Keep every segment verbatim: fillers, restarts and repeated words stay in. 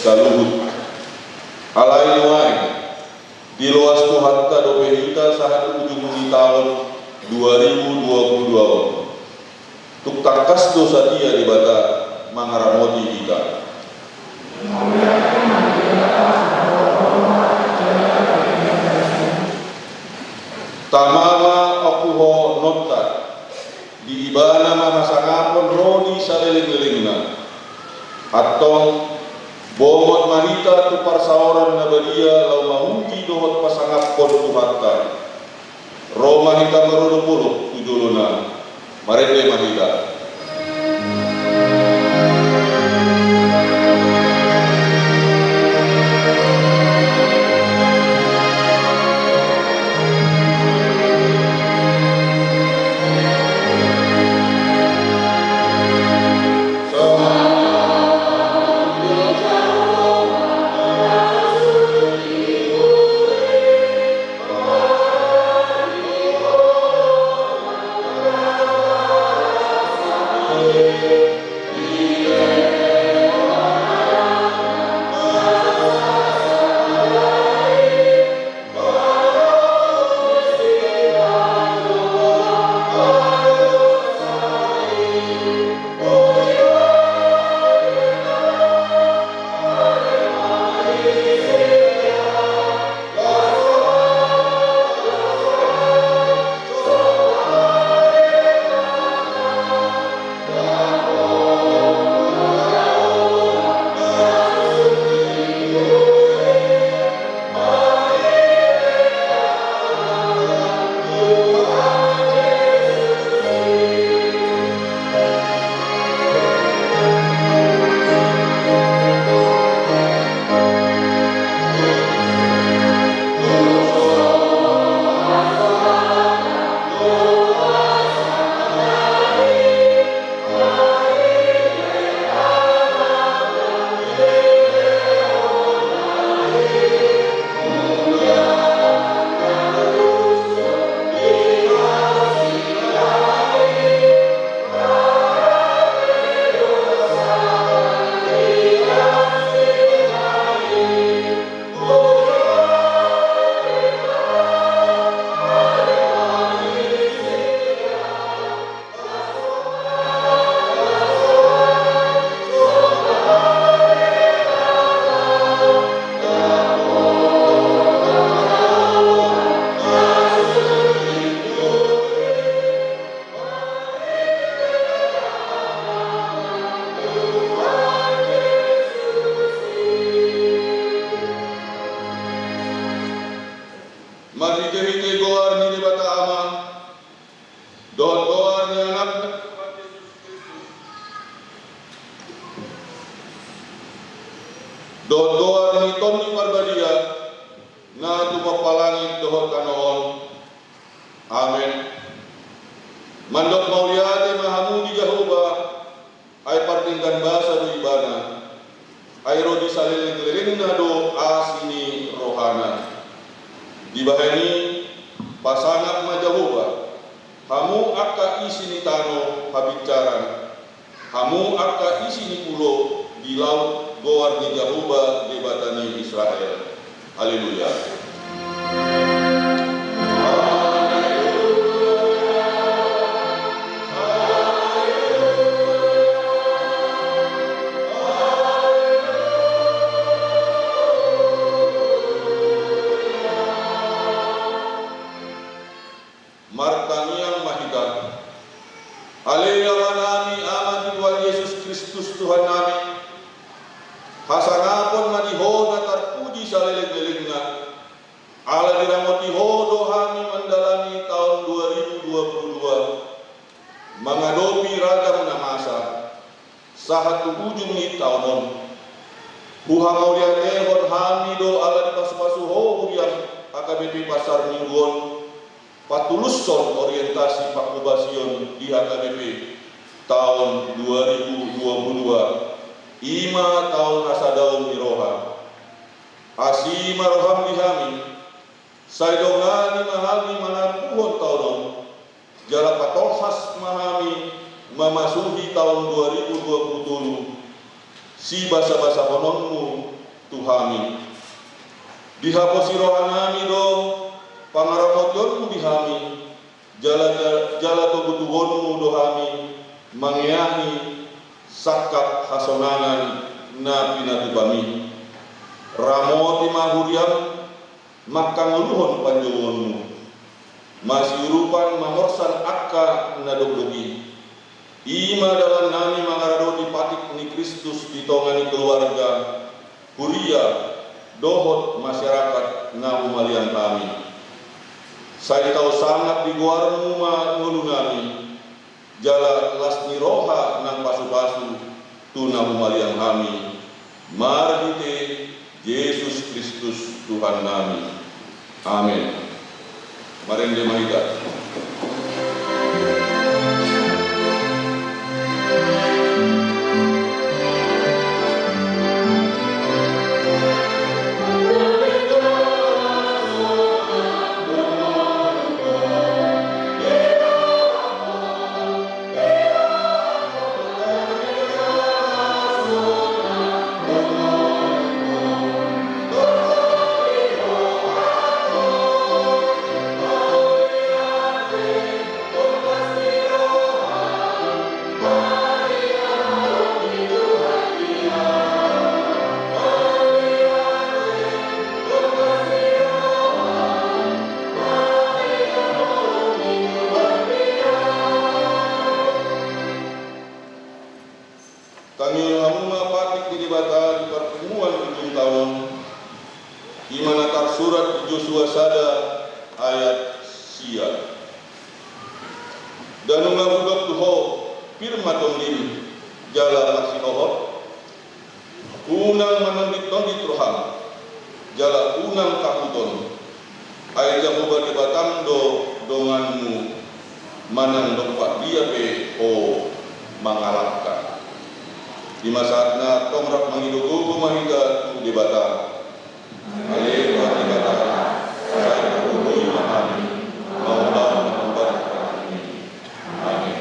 Saluhut. Alai nuaeng, diloas Tuhanta dope hita sahat ujung ni taon dua ribu dua puluh dua on. Tung tangkas do satia Debata mangaramoti hita. Tama ma ompuhononta, di Ibana ma hasangapon ro di salelenglelengna. Antong, bongot ma hita tu parsaoran na badia laho mamuji dohot pasangaphon Tuhanta. Ro ma hita marolopolop tu jolona. Marende ma hita. Marhitehite goar ni Debata Ama, dohot goar ni Anakna Tuhan Jesus Kristus, dohot goar ni Tondi Parbadia, na tumompa langit dohot tano on. Amen. Mandok mauliate ma hamu di Jahowa, ai pardenggan basa do Ibana, ai ro di salelenglelengna do asi ni rohana. Dibahen i, pasangap ma Jahowa, hamu angka isi ni tano habinsaran, hamu angka isi ni pulo, di laut goar ni Jahowa Debata ni Israel. Haleluya. Martangiang ma hita. Ale Amanami, Ama ni Tuhan Jesus Kristus Tuhannami, hasangapon ma di Ho na tarpuji salelenglelengna, ala diramoti Ho do hami mandalani taon dua ribu dua puluh dua, mangadopi ragam na masa, sahat tu ujung ni taon on. Huhamauliatehon hami do ala dipasupasu Ho huriaM H K B P Pasar Minggu on, patulushon orientasi panghobasion di H K B P taon dua ribu dua puluh dua, i ma taon na sadaon ni roha. Asi ma rohaM di hami, sai dongani ma hami manampuhon taon on, jala patolhas ma hami mamasuhi taon dua ribu dua puluh tolu, sibasabasahononMu tu hami. Dihaposi rohanami do pangaramotionmu di hami, jala, jala togutoguonmu do hami mangeahi sangkap hasonangan na pinatupami. Ramoti ma huriam mangkangoluhon panjouonmu, masiurupan mamorsan angka na dokdok i. I ma dalannami mangaradoti patik ni Kristus di tonga ni keluarga, huria, dohot masyarakat na humaliang hami. Sai tau sangap di goarmu ma ngolunami, jala las ni roha nang pasupasu tu na humaliang hami, marhite Jesus Kristus Tuhannami. Amen. Marende ma hita. Tangihon hamu ma patik ni Debata di parpunguan ujung taon, i ma na tarsurat di Josua sada ayat sia. Nda nunga hudok tu ho, pir ma tondim jala marsihohot. Unang manonditnondit roham, jala unang takuton. Ai Jahowa Debatam do donganmu, manang dompak dia pe ho mangalangka. Di ma saatna tong rap mangido gogo ma hita tu Debata. Ale Tuhan Debata, sai targogo ma hami, mauliate ma hami. Amen.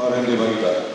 Marende ma hita.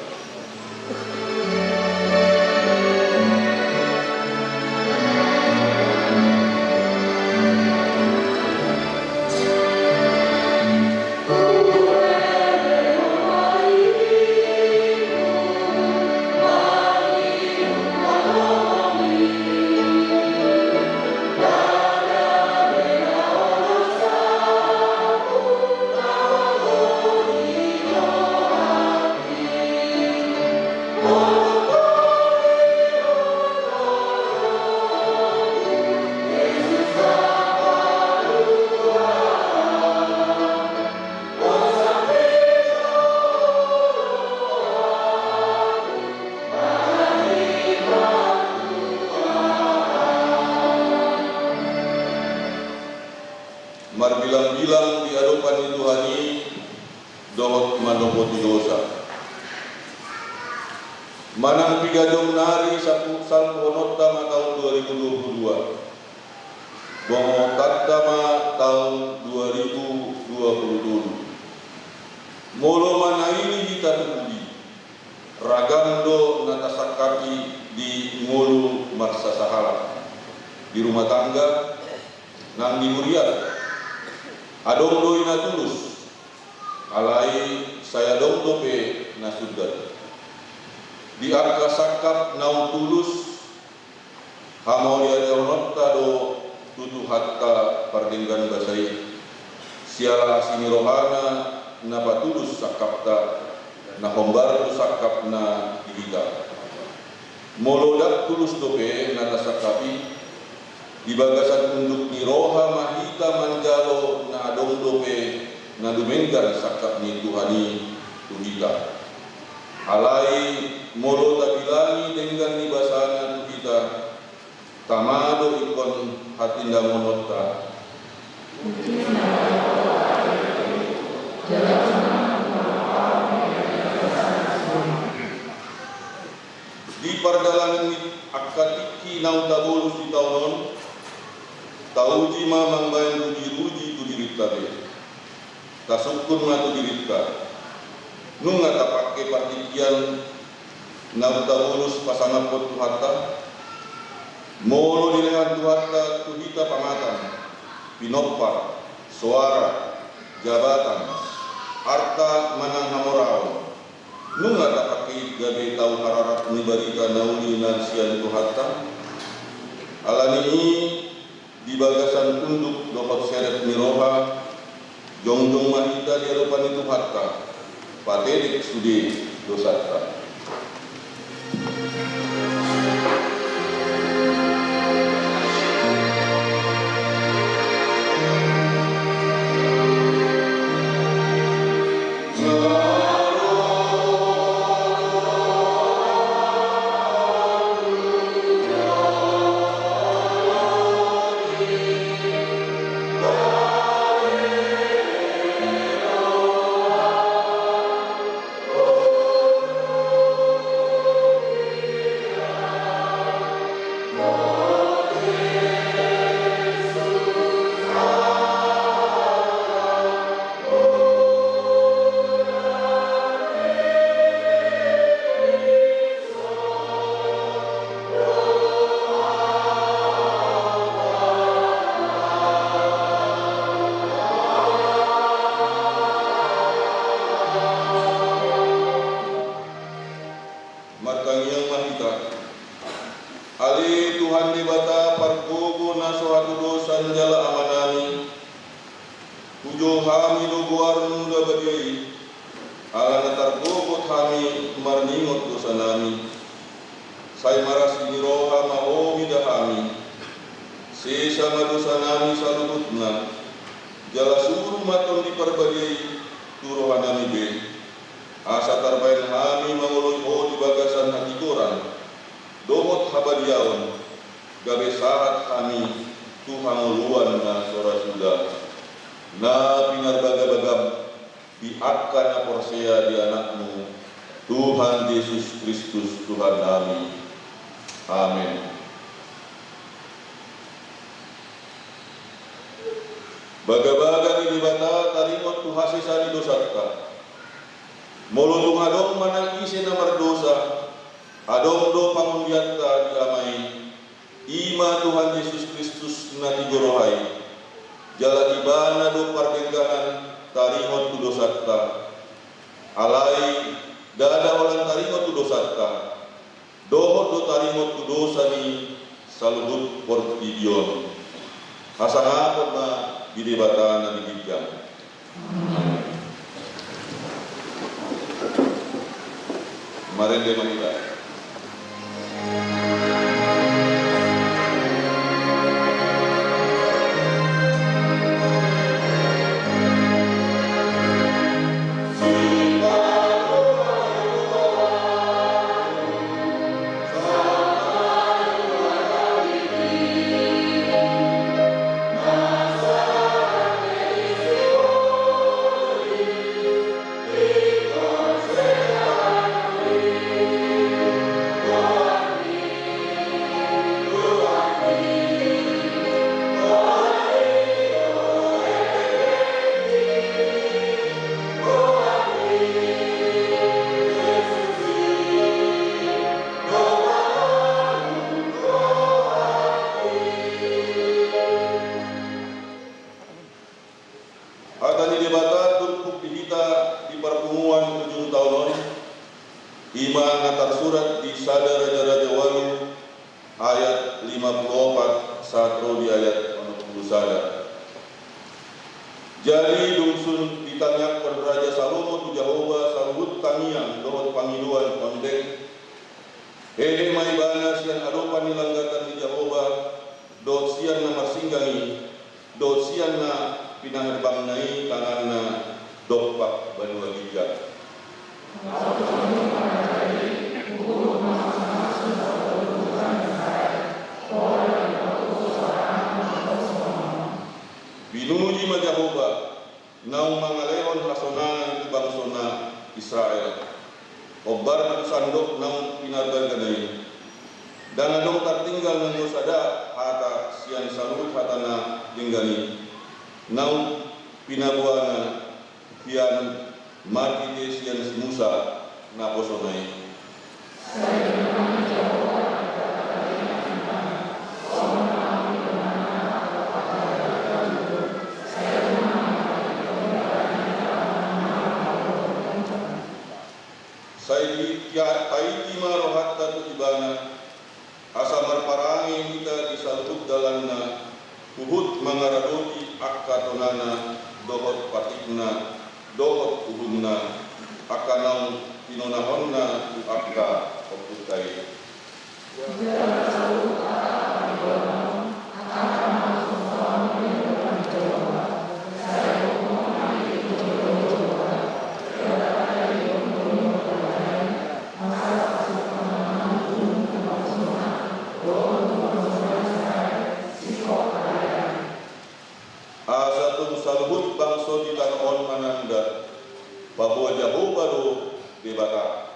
Marbilang-bilang di adopan ni Tuhan i dohot manopoti dosa. Manang piga jom nari sapu-, salpuhononta ma taon dua ribu dua puluh dua. Bongohonta ma taon dua ribu dua puluh tolu. Molo manaili hita tu pudi, ragam do na tasangkapi di ngolu marsasahalak. Di rumah tangga, nang di huria, adong do i na tulus, alai sai adong dope na sundat. Di angka sangkap naung tulus, hamauliatehononta do tu Tuhanta pardenggan basa i, siala asi ni rohana na patulus sangkapta, na hombar do sangkapna di hita. Molo ndang tulus dope na tasangkapi, di bagasan unduk ni roha ma hita manjalo na adong dope na dumenggan sangkap ni Tuhan i tu hita. Alai molo tabilangi denggan ni basana tu hita, tama do ingkon hatindangononta. Di pardalanan ni angka tingki naung tabolus di taon on, tauji ma mambaen ruji-ruji tu dirinta be. Tasungkun ma tu dirinta. Nunga tapangke partingkian naung tabolus pasangaphon Tuhanta? Molo dilehan Tuhanta tu hita pangatan, pinompar, soara, jabatan, arta manang hamoraon, nunga tapangke i gabe tau hararat ni barita na uli na sian Tuhanta? Alani i, di bagasan unduk dohot serep ni roha, jongjong ma hita di adopan ni Tuhanta, patedek sude dosanta. Martangiang ma hita. Ale Tuhan Debata, pargogo na so hatudosan jala Amanami, pujo hami do goarmu na badia i, ala na targogot hami marningot dosanami. Sai marasi ni roha ma Ho mida hami. Sesa ma dosanami saluhutna, jala suru ma Tondi Parbadia i tu rohanami be. Asa tarbaen hami mangoloi Ho di bagasan hatigoran dohot habadiaon, gabe sahat hami tu hangoluan na so ra suda, na pinarbagabagam di angka na porsea di Anakmu, Tuhan Jesus Kristus Tuhannami. Amen. Bagabaga ni Debata taringot tu hasesaan ni dosanta. Molo tung adong manang ise na mardosa, adong do pangundianta di Ama i, i ma Tuhan Jesus Kristus na tigo roha i. Jala Ibana do pardengganan taringot tu dosanta. Alai ndada holan taringot tu dosanta, dohot do taringot tu dosa ni saluhut portibi on. Hasangapon ma di Debata na di ginjang. Marende ma hita. Hata ni Debata turpuk di hita di parpunguan ujung taon on, i ma na tarsurat di Sada Raja-raja ualu ayat lima pulu opat sahat ro di ayat onom pulu sada. Jadi dung sun ditangiangkon Raja Salomo tu Jahowa saluhut tangiang dohot pangidoan on, hehe ma ibana sian adopan ni langgatan ni Jahowa, dohot sian na marsinggang i, dohot sian na pinaherbangna i tanganna dompak banua ginjang. Pinuji ma Jahowa, naung mangalehon hasonangan tu bangsona Israel, hombar tu sandok naung pinarbargana i. Ndang adong tartinggal nanggo sada hata sian saluhut hata na denggan i, naung pinaboana hian marhite sian si Musa naposona i. Sai di-, taiti ma rohanta tu Ibana, asa marparange hita di saluhut dalanna, huhut mangaradoti angka tonana dohot patikna dohot uhumna, angka naung pinonahonna tu angka ompunta i. Asa tung saluhut bangso di tano on mananda, paboa Jahowa do Debata,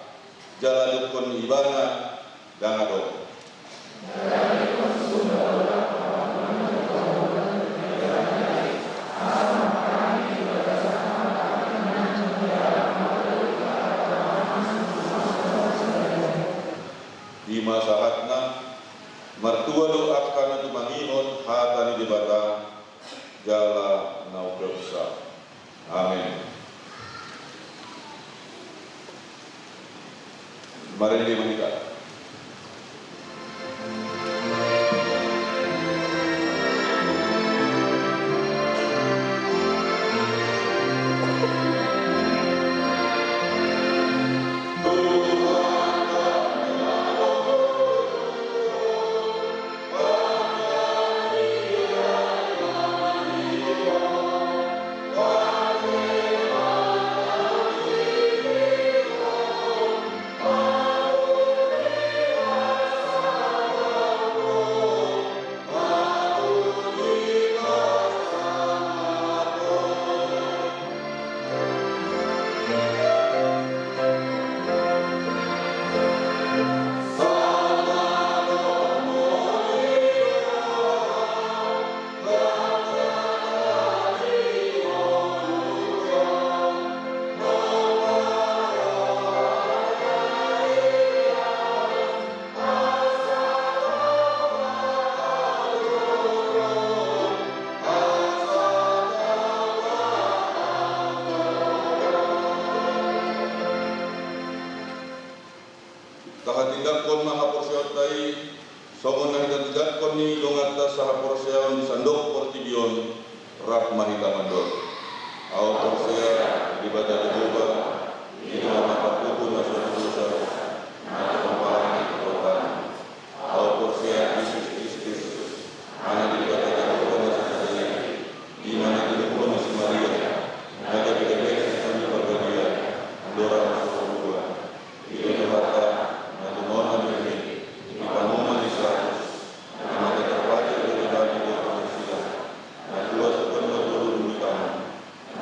jala dungkon Ibana ndang adong. I ma sahatna, martua do angka na tumangihon hata ni Debata jala na umpeopsa. Amen. Marende ma hita. Tahatindanghon ma haporseaonta i, songon na hitatindanghon ni donganta sahaporseaon di sandok portibi on. Rap ma hita mandok: Ahu porsea di Debata Jahowa, i do na martubu na so dosa, na so pomparan di perbuatan. Ahu porsea di Jesus Kristus, anak ni Debata Jahowa na sasada i, i ma na tinumbuhon ni si Maria, na gabe-gabe sian Parbadia, andorang so hubuan. I do Tuhanta, na tumao na bere, di pangungunan ni si Pilatus, na mate tarpatih, gabe bani di atas na silang, na tua tu banua tolu di tangan,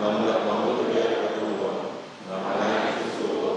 na mulak mangolu di ari patoluhon, na manaek di surgo,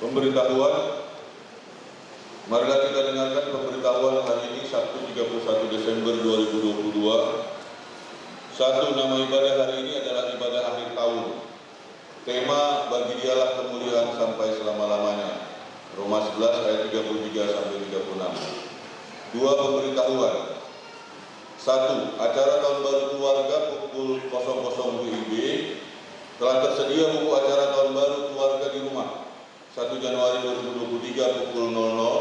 Pemberitahuan. Marilah kita dengarkan pemberitahuan hari ini, Sabtu, tiga puluh satu Desember dua ribu dua puluh dua. Satu, nama ibadah hari ini adalah ibadah akhir tahun. Tema, bagi Dialah kemuliaan sampai selama-lamanya. Roma sebelas ayat tiga puluh tiga sampai tiga puluh enam. Dua, pemberitahuan. Satu, acara tahun baru keluarga pukul kosong kosong W I B. Telah tersedia buku acara tahun baru keluarga di rumah. Satu Januari dua ribu dua puluh tiga pukul nol nol.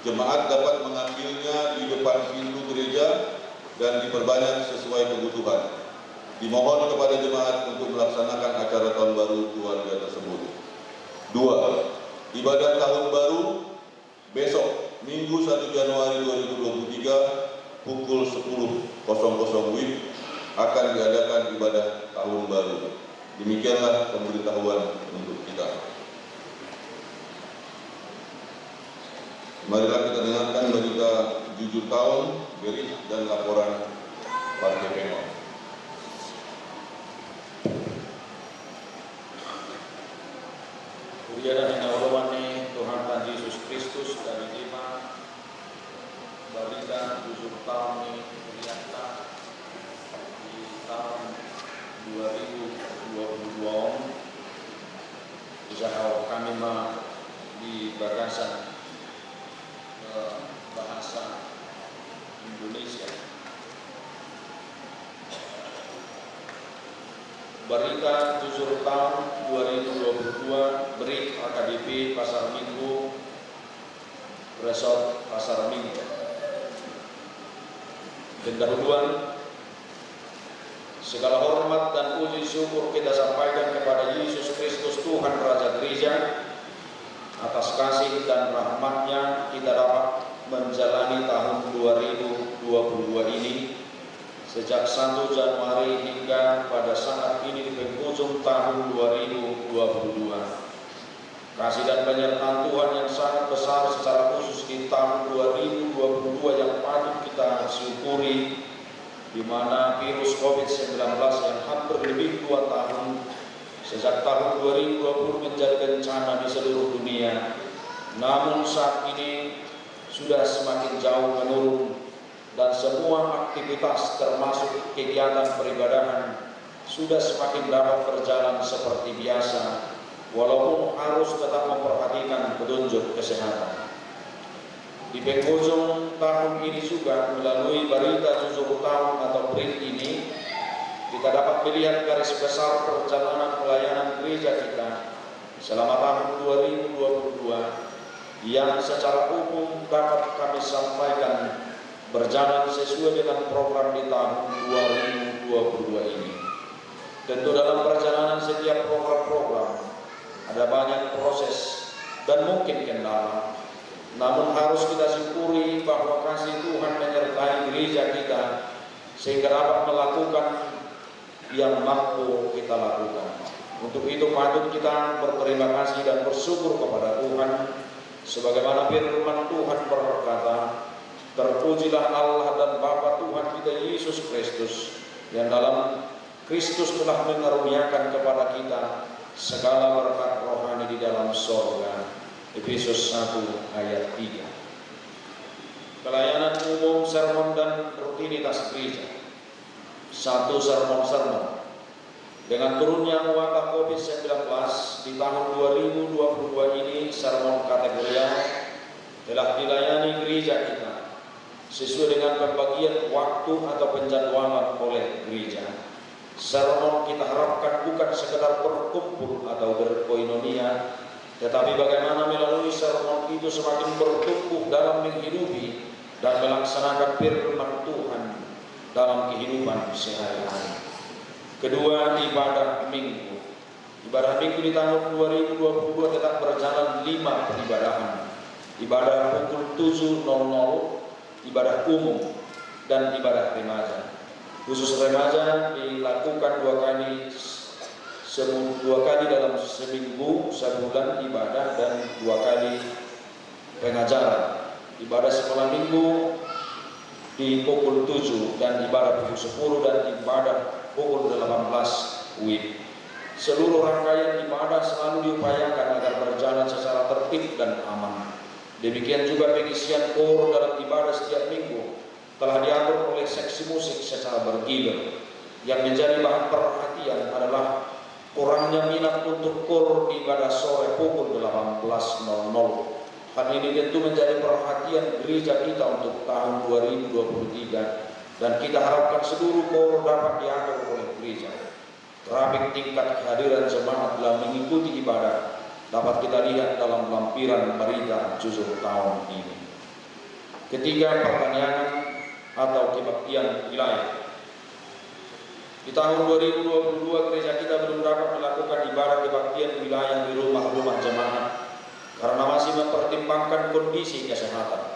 Jemaat dapat mengambilnya di depan pintu gereja dan diperbanyak sesuai kebutuhan. Dimohon kepada jemaat untuk melaksanakan acara tahun baru keluarga tersebut. Dua, ibadah tahun baru besok, Minggu, satu Januari dua ribu dua puluh tiga, pukul sepuluh kosong kosong W I B, akan diadakan ibadah tahun baru. Demikianlah pemberitahuan untuk kita. Marilah kita dengarkan berita jujur taon, berita dan laporan parhepeng on. Huria na hinaholongan ni Tuhanta Jesus Kristus, tadi i ma barita jujur taon ni hurianta di taon dua ribu dua puluh dua on. Dijahahon hami ma di bagasan, eh, bahasa Indonesia. Barita jujur taon dua ribu dua puluh dua, Brik H K B P Pasar Minggu, Resort Pasar Minggu. Pendahuluan. Segala hormat dan puji syukur kita sampaikan kepada Yesus Kristus, Tuhan Raja Gereja, atas kasih dan rahmat-Nya kita dapat menjalani tahun dua ribu dua puluh dua ini, sejak satu Januari hingga pada saat ini di penghujung tahun dua ribu dua puluh dua. Kasih dan penyertaan Tuhan yang sangat besar secara khusus di tahun dua ribu dua puluh dua yang patut kita syukuri, di mana virus covid sembilan belas yang hampir lebih dua tahun, sejak tahun dua ribu dua puluh, menjadi bencana di seluruh dunia, namun saat ini sudah semakin jauh menurun, dan semua aktivitas termasuk kegiatan peribadahan sudah semakin dapat berjalan seperti biasa, walaupun harus tetap memperhatikan petunjuk kesehatan. Di penghujung tahun ini juga, melalui barita jujur taon atau Brik ini, kita dapat melihat garis besar perjalanan pelayanan gereja kita selama tahun dua ribu dua puluh dua, yang secara umum dapat kami sampaikan berjalan sesuai dengan program di tahun dua ribu dua puluh dua ini. Tentu, dalam perjalanan setiap program-program ada banyak proses dan mungkin kendala. Namun, harus kita syukuri bahwa kasih Tuhan menyertai gereja kita sehingga dapat melakukan yang mampu kita lakukan. Untuk itu, patut kita berterima kasih dan bersyukur kepada Tuhan. Sebagaimana firman Tuhan berkata, "Terpujilah Allah dan Bapa Tuhan kita Yesus Kristus, yang dalam Kristus telah mengaruniakan kepada kita segala berkat rohani di dalam sorga." Efesus satu ayat tiga. Pelayanan umum, sermon, dan rutinitas gereja. Satu, sermon-sermon. Dengan turunnya wabah covid sembilan belas di tahun dua ribu dua puluh dua ini, sermon kategorial telah dilayani gereja kita sesuai dengan pembagian waktu atau penjadwalan oleh gereja. Sermon kita harapkan bukan sekedar berkumpul atau berkoinonia, tetapi bagaimana melalui sermon itu semakin bertumbuh dalam menghidupi dan melaksanakan firman Tuhan dalam kehidupan sehari-hari. Kedua, ibadah Minggu. Ibadah Minggu di tahun dua ribu dua puluh dua tetap berjalan lima peribadahan. Ibadah pukul tujuh nol nol, ibadah umum, dan ibadah remaja. Khusus remaja dilakukan dua kali semu-, dua kali dalam seminggu, sebulan ibadah, dan dua kali pengajaran. Ibadah sekolah minggu di pukul tujuh dan ibadah pukul sepuluh dan ibadah pukul delapan belas W I B. Seluruh rangkaian ibadah selalu diupayakan agar berjalan secara tertib dan aman. Demikian juga pengisian koor dalam ibadah setiap minggu telah diatur oleh seksi musik secara bergilir. Yang menjadi bahan perhatian adalah kurangnya minat untuk koor di ibadah sore pukul delapan belas nol nol. Hal ini tentu menjadi perhatian gereja kita untuk tahun dua ribu dua puluh tiga, dan kita harapkan seluruh koor dapat diatur oleh gereja. Grafik tingkat kehadiran jemaat dalam mengikuti ibadah dapat kita lihat dalam lampiran berita jujur tahun ini. Ketiga, pertaniangan atau kebaktian wilayah. Di tahun dua ribu dua puluh dua, gereja kita belum dapat melakukan ibadah kebaktian wilayah di rumah-rumah jemaat karena masih mempertimbangkan kondisi kesehatan.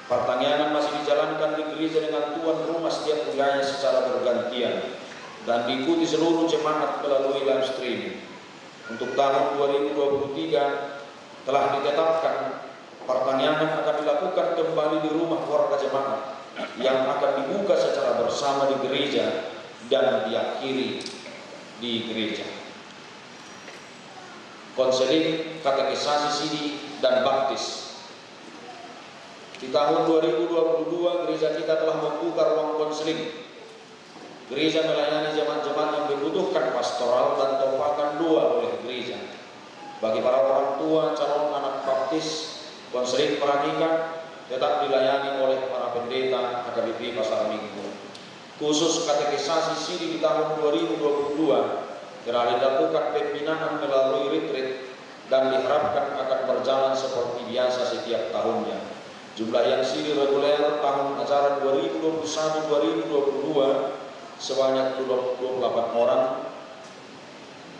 Pertaniangan masih dijalankan di gereja dengan tuan rumah setiap wilayah secara bergantian dan diikuti seluruh jemaat melalui live streaming. Untuk tahun dua ribu dua puluh tiga telah ditetapkan, pertaniangan akan dilakukan kembali di rumah warga jemaat yang akan dibuka secara bersama di gereja dan diakhiri di gereja. Konseling, katekisasi sidi, dan baptis. Di tahun dua ribu dua puluh dua, gereja kita telah membuka ruang konseling. Gereja melayani jemaat-jemaat yang membutuhkan pastoral dan topangan doa oleh gereja. Bagi para orang tua calon anak baptis, konseling pranikah tetap dilayani oleh para pendeta H K B P Pasar Minggu. Khusus katekisasi sidi di tahun dua ribu dua puluh dua telah dilakukan pembinaan melalui retreat dan diharapkan akan berjalan seperti biasa setiap tahunnya. Jumlah yang sidi reguler tahun ajaran dua ribu dua puluh satu dua ribu dua puluh dua sebanyak dua puluh delapan orang,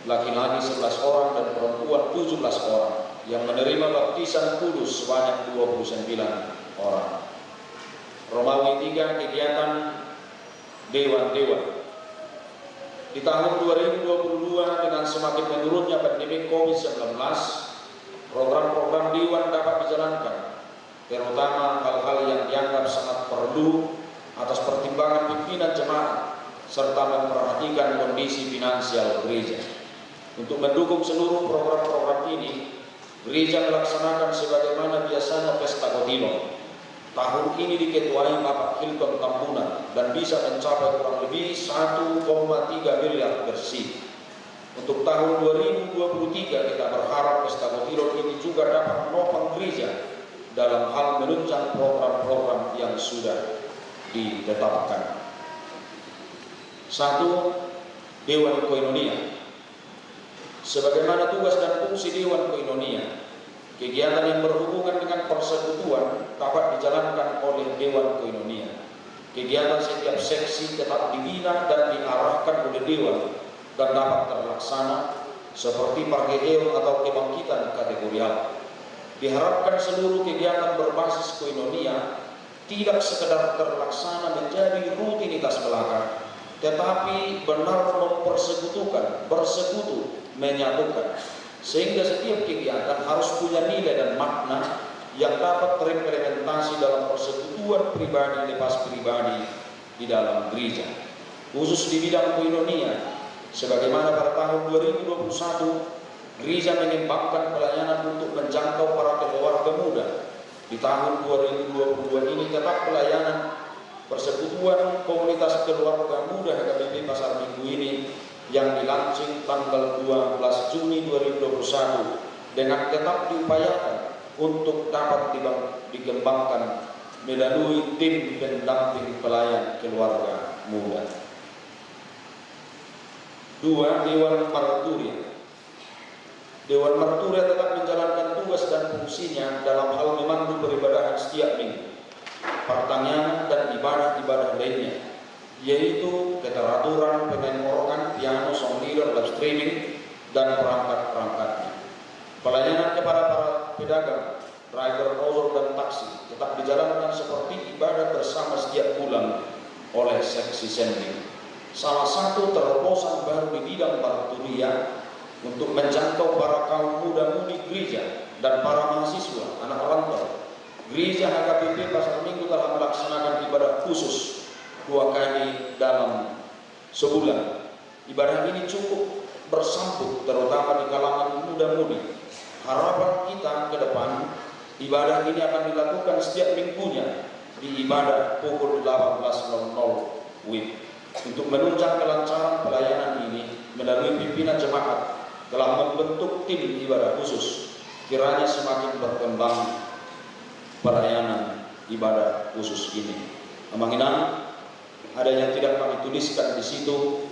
laki-laki sebelas orang dan perempuan tujuh belas orang, yang menerima baptisan kudus sebanyak dua puluh sembilan orang. Romawi tiga, kegiatan dewan-dewan. Di tahun dua ribu dua puluh dua, dengan semakin menurunnya pandemi covid sembilan belas, program-program dewan dapat dijalankan, terutama hal-hal yang dianggap sangat perlu atas pertimbangan pimpinan jemaat serta memperhatikan kondisi finansial gereja. Untuk mendukung seluruh program-program ini, gereja melaksanakan sebagaimana biasanya pesta kotilon. Tahun ini diketuai Bapak Hilton Tambunan dan bisa mencapai kurang lebih satu koma tiga miliar bersih. Untuk tahun dua ribu dua puluh tiga, kita berharap pesta kotilon ini juga dapat menopang gereja dalam hal menunjang program-program yang sudah ditetapkan. Satu, Dewan Koinonia. Sebagaimana tugas dan fungsi Dewan Koinonia, kegiatan yang berhubungan dengan persekutuan dapat dijalankan oleh Dewan Koinonia. Kegiatan setiap seksi tetap dibina dan diarahkan oleh Dewan dan dapat terlaksana seperti pargedeon atau kebangkitan kategorial. Diharapkan seluruh kegiatan berbasis koinonia tidak sekedar terlaksana menjadi rutinitas belaka, tetapi benar mempersekutukan, bersekutu, menyatukan. Sehingga setiap kegiatan harus punya nilai dan makna yang dapat terimplementasi dalam persekutuan pribadi lepas pribadi di dalam gereja. Khusus di bidang koinonia, sebagaimana pada tahun dua ribu dua puluh satu, gereja mengembangkan pelayanan untuk menjangkau para keluarga muda. Di tahun dua ribu dua puluh dua ini tetap pelayanan Persekutuan Komunitas Keluarga Muda H K B P Pasar Minggu ini yang dilansing tanggal dua belas Juni dua ribu dua puluh satu dengan tetap diupayakan untuk dapat dibang-, dikembangkan melalui tim pendamping pelayan keluarga muda. Dua, Dewan Marturia. Dewan Marturia tetap menjalankan tugas dan fungsinya dalam hal memandu peribadahan setiap minggu, partangiangan dan ibadah-ibadah lainnya, yaitu keteraturan pemain organ, piano, song leader, live streaming, dan perangkat-perangkatnya. Pelayanan kepada para pedagang, driver ojol dan taksi tetap dijalankan seperti ibadah bersama setiap bulan oleh seksi sending. Salah satu terobosan baru di bidang marturia untuk menjangkau para kaum muda-mudi gereja dan para mahasiswa, anak rantau. Gereja H K B P Pasar Minggu telah melaksanakan ibadah khusus dua kali dalam sebulan. Ibadah ini cukup bersambut, terutama di kalangan muda-mudi. Harapan kita ke depan, ibadah ini akan dilakukan setiap minggunya di ibadah pukul delapan belas nol nol W I B. Untuk menunjang kelancaran pelayanan ini, melalui pimpinan jemaat telah membentuk tim ibadah khusus. Kiranya semakin berkembang pelayanan ibadah khusus ini. Amang Inang, ada yang tidak kami tuliskan di situ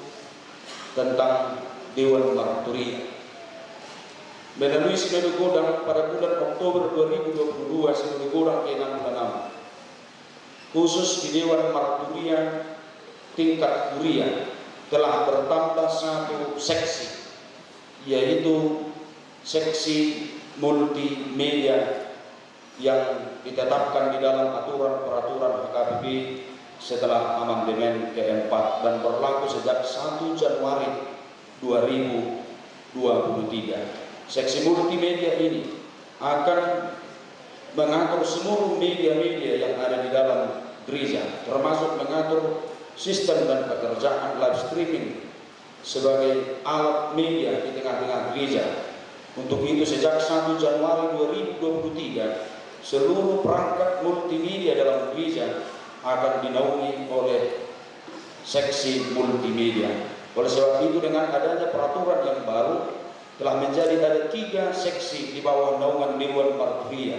tentang Dewan Marturia. Melalui Sinode Godang pada bulan Oktober dua ribu dua puluh dua, Sinode Godang ke enam puluh enam, khusus di Dewan Marturia tingkat kuria, telah bertambah satu seksi, yaitu seksi multimedia yang ditetapkan di dalam aturan peraturan H K B P setelah amandemen keempat dan berlaku sejak satu Januari dua ribu dua puluh tiga. Seksi multimedia ini akan mengatur seluruh media-media yang ada di dalam gereja, termasuk mengatur sistem dan pekerjaan live streaming sebagai alat media di tengah-tengah gereja. Untuk itu, sejak satu Januari dua ribu dua puluh tiga, seluruh perangkat multimedia dalam gereja akan dinaungi oleh seksi multimedia. Oleh sebab itu, dengan adanya peraturan yang baru, telah menjadi ada tiga seksi di bawah naungan Dewan Marturia,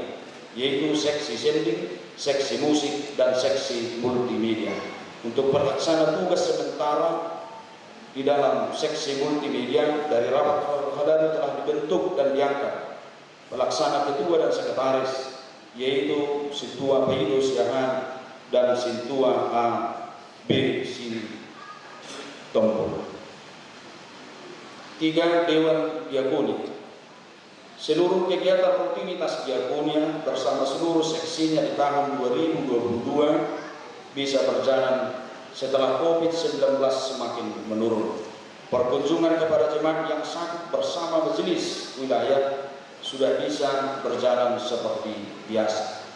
yaitu seksi sending, seksi musik, dan seksi multimedia. Untuk pelaksana tugas sementara di dalam seksi multimedia, dari rapat terbaru telah dibentuk dan diangkat pelaksana, ketua, dan sekretaris, yaitu Sintua Paido Siahaan dan Sintua A B Sitompul. Tiga, Dewan Diakonia. Seluruh kegiatan rutinitas diakonia bersama seluruh seksinya di tahun dua ribu dua puluh dua bisa berjalan setelah covid sembilan belas semakin menurun. Perkunjungan kepada jemaat yang sakit bersama majelis wilayah sudah bisa berjalan seperti biasa.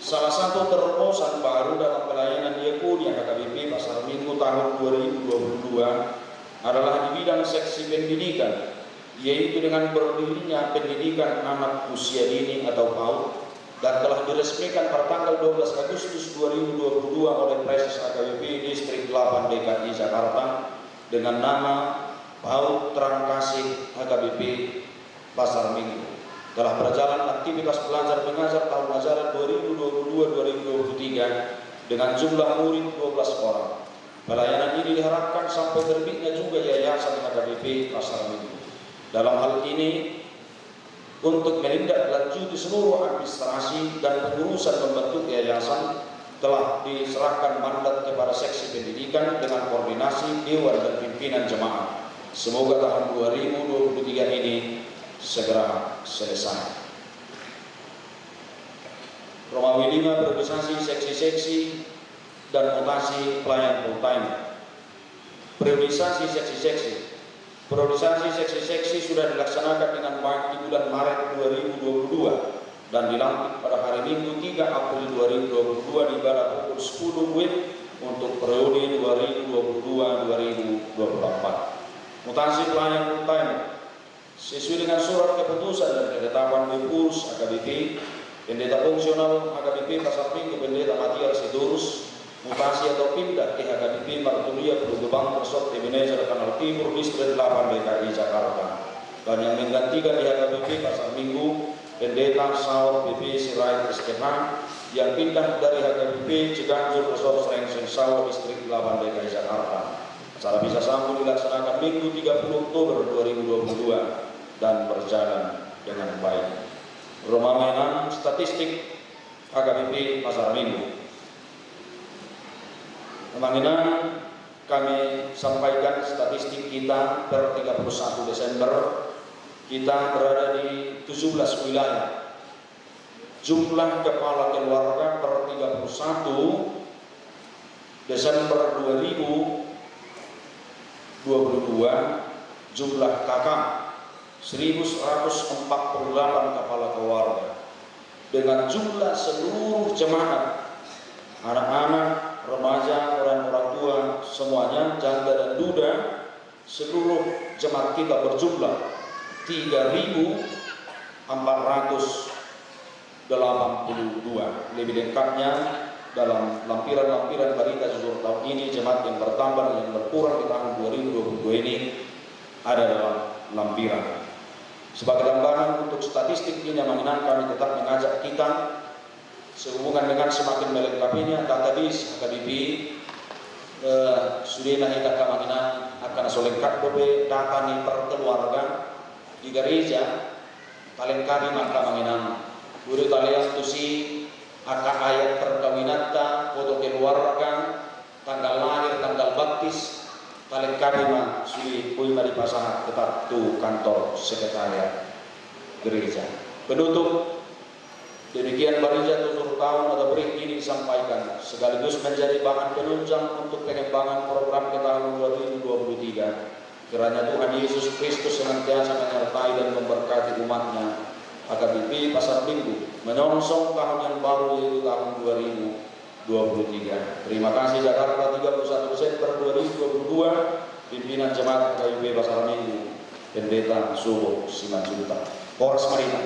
Salah satu terobosan baru dalam pelayanan diakonia H K B P Pasar Minggu tahun dua ribu dua puluh dua adalah di bidang seksi pendidikan, yaitu dengan berdirinya pendidikan anak usia dini atau PAUD, dan telah diresmikan pada tanggal dua belas Agustus dua ribu dua puluh dua oleh Praeses H K B P Distrik delapan D K I Jakarta dengan nama PAUD Terang Kasih H K B P Pasar Minggu. Telah berjalan aktivitas belajar mengajar tahun ajaran dua ribu dua puluh dua dua ribu dua puluh tiga dengan jumlah murid dua belas orang. Pelayanan ini diharapkan sampai terbitnya juga Yayasan H K B P Pasar Minggu. Dalam hal ini, untuk menindaklanjuti seluruh administrasi dan pengurusan membentuk yayasan, telah diserahkan mandat kepada seksi pendidikan dengan koordinasi dewan dan pimpinan jemaat. Semoga tahun dua ribu dua puluh tiga ini segera selesai. Romawi lima, periodisasi seksi-seksi dan mutasi pelayan full time. Periodisasi seksi-seksi. Periodisasi seksi-seksi sudah dilaksanakan dengan baik di bulan Maret dua ribu dua puluh dua dan dilantik pada hari Minggu tiga April dua ribu dua puluh dua di bala pukul sepuluh W I B untuk periode dua ribu dua puluh dua dua ribu dua puluh empat. Mutasi pelayan full time. Sesuai dengan surat keputusan dan ketetapan Depurus H K B P, Pendeta Fungsional H K B P Pasar Minggu Pendeta Matiar Sitorus mutasi atau pindah ke H K B P Marturia Pulo Gebang, Resort Ebenezer, Kanal Timur, Distrik delapan D K I Jakarta. Dan yang menggantikan di H K B P Pasar Minggu, Pendeta Saur P P Sirait S T H, yang pindah dari H K B P Ciganjur, Resort Serengseng Sawah, Distrik delapan D K I Jakarta. Acara misa sambut dilaksanakan Minggu tiga puluh Oktober dua ribu dua puluh dua dan berjalan dengan baik. Romawi enam, statistik H K B P Pasar Minggu. Amang Inang, kami sampaikan statistik kita per tiga puluh satu Desember, kita berada di tujuh belas wilayah. Jumlah kepala keluarga per tiga puluh satu Desember dua ribu dua puluh dua, jumlah K K seribu seratus empat puluh delapan kepala keluarga, dengan jumlah seluruh jemaat, anak-anak, remaja, orang-orang tua, semuanya, janda dan duda, Seluruh jemaat kita berjumlah tiga ribu empat ratus delapan puluh dua. Lebih lengkapnya dalam lampiran-lampiran berita jujur tahun ini, jemaat yang bertambah dan yang berkurang di tahun dua ribu dua puluh dua ini ada dalam lampiran. Sebagai tambahan untuk statistik ini, amang inang, kami tetap mengajak kita sehubungan dengan semakin melengkapinya database H K B P, eh, sudena hita, amang inang, angka na so lengkap dope data ni per keluarga di gereja, talengkapi ma, amang inang. Boi do talean tusi angka ayat perkawinanta, foto keluarga, tanggal lahir, tanggal baptis, talengkapi ma sude, boi ma dipasahat tetap tu kantor sekretariat gereja. Penutup, demikian berita jujur tahun atau berita ini disampaikan sekaligus menjadi bahan penunjang untuk pengembangan program ke tahun dua ribu dua puluh tiga. Kiranya Tuhan Yesus Kristus senantiasa menyertai dan memberkati umat-Nya H K B P Pasar Minggu menyongsong tahun yang baru, yaitu tahun dua ribu dua puluh tiga. Terima kasih. Jakarta, tiga puluh satu Desember dua ribu dua puluh dua. Pimpinan Jemaat H K B P Pasar Minggu, Pendeta Subo Simanjuntak. Horas ma hita.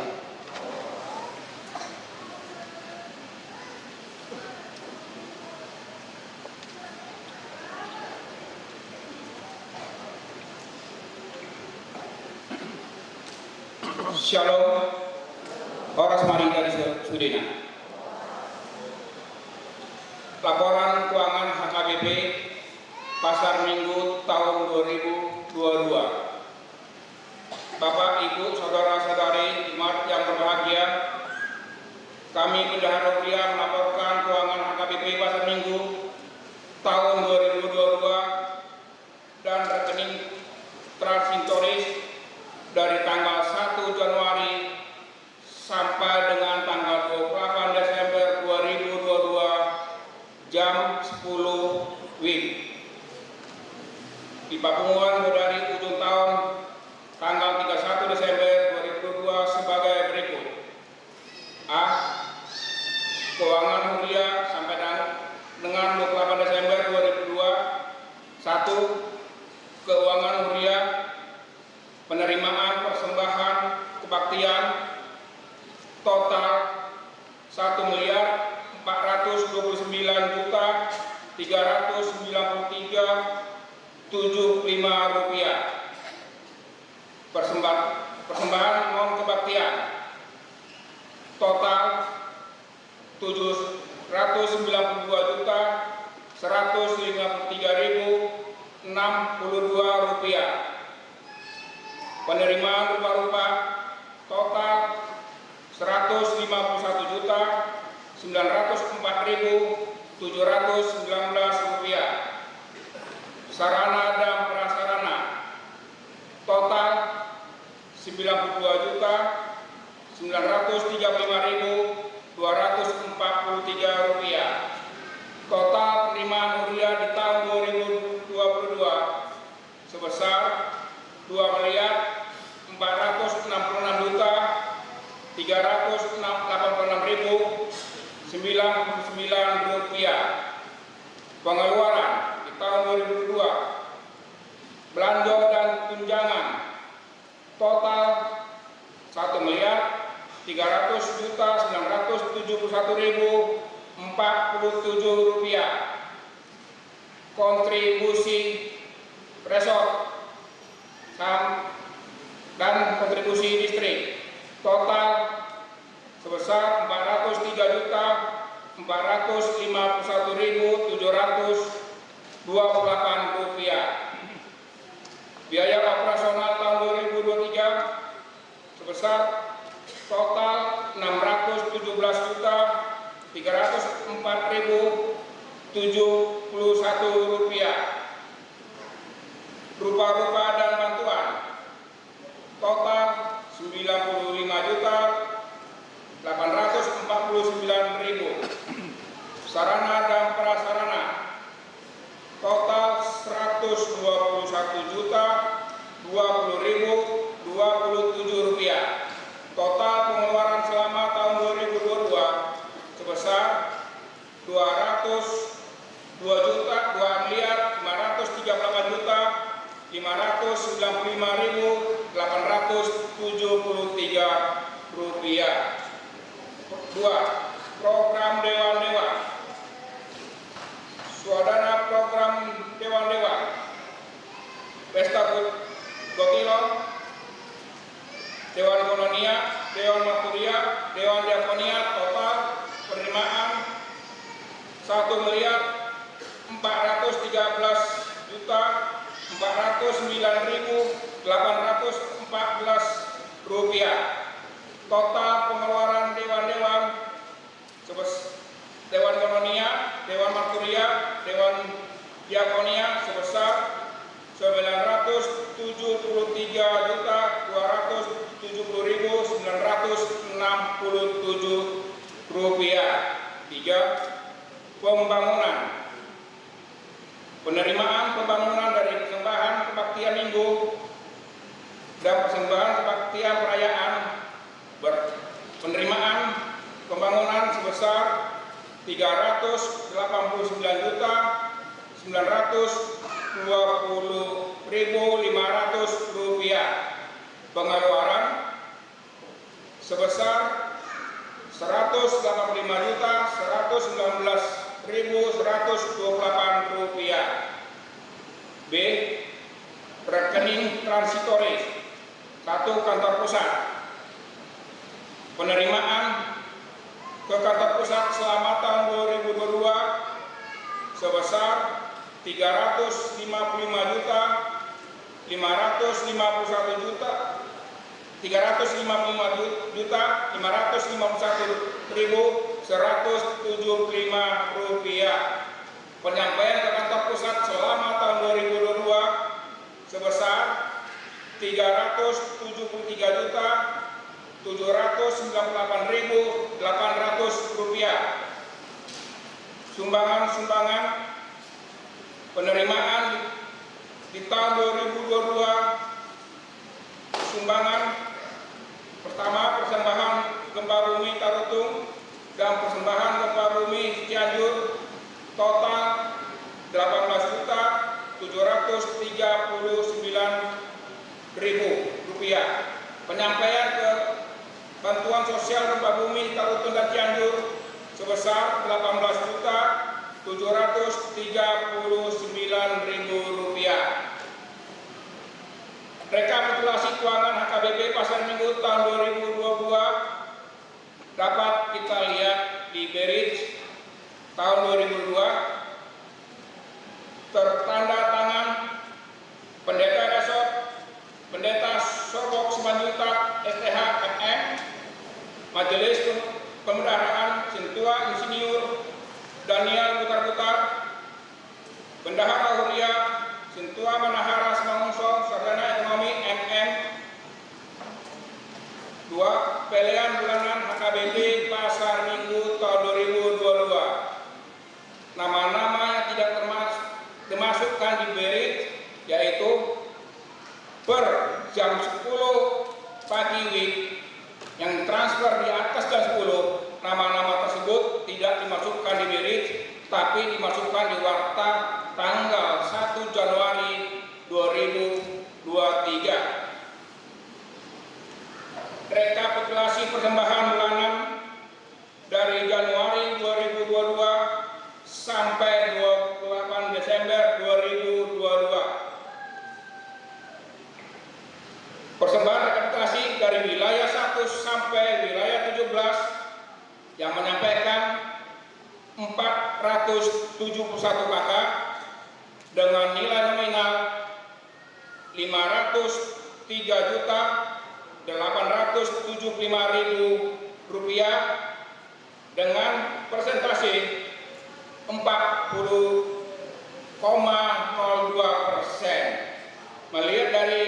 Syalom. Horas ma hita di su-, sudena. Laporan keuangan H K B P Pasar Minggu tahun dua ribu dua puluh dua. Bapak, Ibu, saudara-saudari jemaat yang berbahagia, kami, Bendahara Huria, melaporkan keuangan H K B P Pasar Minggu tahun dua ribu dua puluh dua dan rekening transitoris dari tanggal satu Januari sampai dengan tanggal dua puluh delapan Desember dua ribu dua puluh dua, jam sepuluh W I B. Di papunguan dari ujung tahun tanggal tiga puluh satu Desember dua ribu dua puluh dua sebagai berikut. A. Keuangan huria sampai dan-, dengan dua puluh delapan Desember dua ribu dua puluh dua. Satu. Keuangan huria penerimaan persembahan kebaktian total satu miliar empat ratus dua puluh sembilan juta tiga ratus sembilan puluh tiga tujuh lima rupiah. Persembah-, persembahan non kebaktian total tujuh ratus sembilan puluh dua juta seratus lima puluh tiga ribu enam puluh dua rupiah. Penerimaan rupa-rupa total seratus lima puluh satu juta sembilan ratus empat ribu tujuh ratus sembilan belas rupiah. Sarana dan prasarana total sembilan puluh dua juta sembilan ratus tiga puluh lima ribu dua ratus empat puluh tiga rupiah. Total penerimaan huria di tahun dua ribu dua puluh dua sebesar dua miliar empat ratus enam puluh enam juta tiga ratus delapan puluh enam ribu sembilan puluh sembilan rupiah. Pengeluaran di tahun dua ribu dua puluh dua, belanja dan tunjangan total satu miliar tiga ratus juta sembilan ratus tujuh puluh satu ribu empat puluh tujuh rupiah. Kontribusi resort, sam-, dan kontribusi distrik total sebesar empat ratus tiga juta empat ratus lima puluh satu ribu tujuh ratus dua puluh delapan rupiah. Biaya operasional tahun dua ribu dua puluh tiga sebesar total enam ratus tujuh belas juta tiga ratus empat ribu tujuh puluh satu rupiah. Rupa-rupa dan bantuan total sembilan puluh lima juta delapan ratus empat puluh sembilan ribu. Sarana dan prasarana total seratus dua puluh satu juta dua puluh ribu dua puluh tujuh rupiah. Total pengeluaran selama tahun dua ribu dua puluh dua sebesar dua ratus dua juta dua lima ratus sembilan puluh lima ribu delapan ratus tujuh puluh tiga rupiah. Dua, program dewan-dewan. Suadana program dewan-dewan: Pesta Gu-, Gotilon, Dewan Koinonia, Dewan Marturia, Dewan Diakonia. Total penerimaan satu miliar empat ratus tiga belas juta empat ratus sembilan ribu delapan ratus empat belas rupiah. Total pengeluaran dewan-dewan sebes-, Dewan Koinonia, Dewan Marturia, Dewan Diakonia sebesar sembilan ratus tujuh puluh tiga juta dua ratus tujuh puluh ribu sembilan ratus enam puluh tujuh rupiah. Tiga, pembangunan. Penerimaan pembangunan dari persembahan kebaktian Minggu dan persembahan kebaktian perayaan ber-, penerimaan pembangunan sebesar tiga ratus delapan puluh sembilan juta sembilan ratus dua puluh ribu lima ratus rupiah. Pengeluaran sebesar seratus delapan puluh lima juta seratus sembilan belas ribu seratus dua puluh delapan rupiah. B, rekening transitoris. Satu, kantor pusat. Penerimaan ke kantor pusat selama tahun dua ribu dua puluh dua sebesar tiga ratus lima puluh lima juta lima ratus lima puluh satu juta, tiga ratus lima puluh lima juta lima ratus lima puluh satu ribu seratus tujuh puluh lima rupiah. Penyampaian ke kantor pusat selama tahun dua ribu dua puluh dua sebesar tiga ratus tujuh puluh tiga juta tujuh ratus sembilan puluh delapan ribu delapan ratus rupiah. Sumbangan-sumbangan penerimaan di tahun dua ribu dua puluh dua. Sumbangan pertama, persembahan gempa bumi Tarutung dan persembahan gempa bumi Cianjur, total delapan belas juta tujuh ratus tiga puluh sembilan ribu rupiah. Penyampaian ke bantuan sosial gempa bumi Tarutung dan Cianjur sebesar delapan belas juta tujuh ratus tiga puluh sembilan ribu rupiah. Rekapitulasi keuangan H K B P Pasar Minggu tahun dua ribu dua puluh dua dapat kita lihat di Berits tahun dua ribu dua, tertanda tangan Pendeta Resort, Pendeta Sorbok Simanjuntak, S T H, M M, Majelis Pem-, Pembendaharaan Sintua Insinyur Daniel Butar-Butar, Bendahara Huria Sintua Manahara Simangunsong, Sarjana Ekonomi, M M. Dua, pelean bulanan H K B P Pasar Minggu tahun dua ribu dua puluh dua. Nama-nama yang tidak termas-, dimasukkan di Berits yaitu per jam sepuluh pagi WIB yang transfer di atas jam sepuluh, nama-nama tersebut tidak dimasukkan di Berits, tapi dimasukkan di warta tanggal satu Januari dua ribu dua puluh tiga. Rekapitulasi persembahan bulanan dari Januari dua ribu dua puluh dua sampai dua puluh delapan Desember dua ribu dua puluh dua. Persembahan rekapitulasi dari wilayah satu sampai wilayah tujuh belas yang menyampaikan empat ratus tujuh puluh satu K K dengan nilai nominal lima ratus tiga juta delapan ratus tujuh puluh lima ribu rupiah dengan persentase empat puluh koma nol dua persen. Melihat dari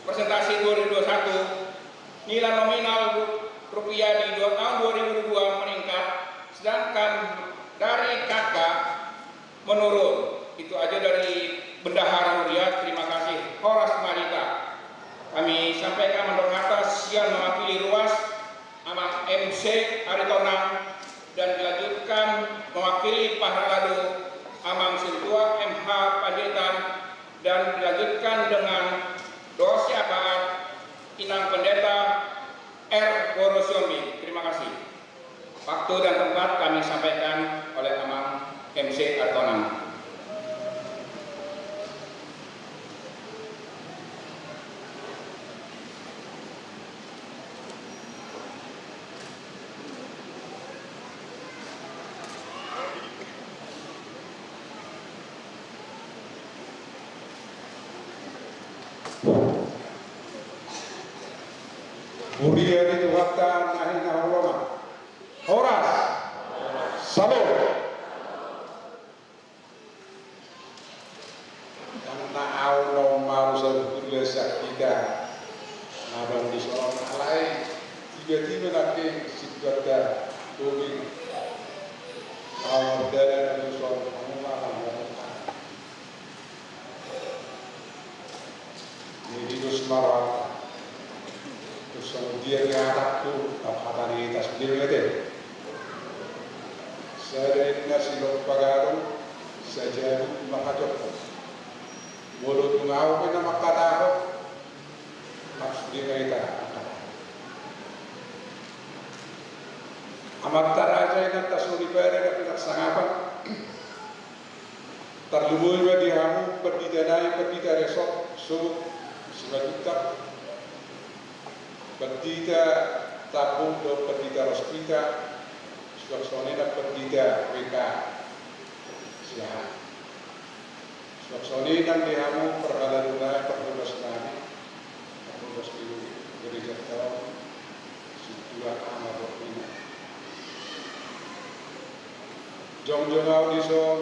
persentase dua ribu dua puluh satu, nilai nominal rupiah di dua, tahun dua ribu dua puluh dua meningkat, sedangkan dari K K menurun. Itu aja dari Bendahara Huria. Terima kasih. Horas Marita. Kami sampaikan mandok hata sian mewakili ruas Amang M C Aritonang, dan dilanjutkan mewakili Paharalado Amang Sintua M H Panjaitan, dan dilanjut Huria ni Tuhanta na hinaholongan. Horas. Salom. Ndang na ahu na ummarus sabutulia sian hita na adong dison, alai tiba-tiba nangkin situan da toging ahu mardalan dison, ahu mardalan. Jadi dos marwata. Terus kemudian ya takku, apa tadi tas dia mete. Sada inna silompa gadong, sajabu mangkajokko. Molo tung ahu pe na mangkatahon, maksudnya ita. Amanta raja, inanta soripada, na pinarsangapan. Tarlumobi ma di hamu pandita nami, pandita resort, so, Simanjuntak, pandita Tambun dohot pandita Rospita, suang songon i nang pandita W K Siahaan. Suang songon i nang di hamu parhalado nami, parhodas nami, parhodas ni gereja on, situan ama dohot ina. Jongjong ahu dison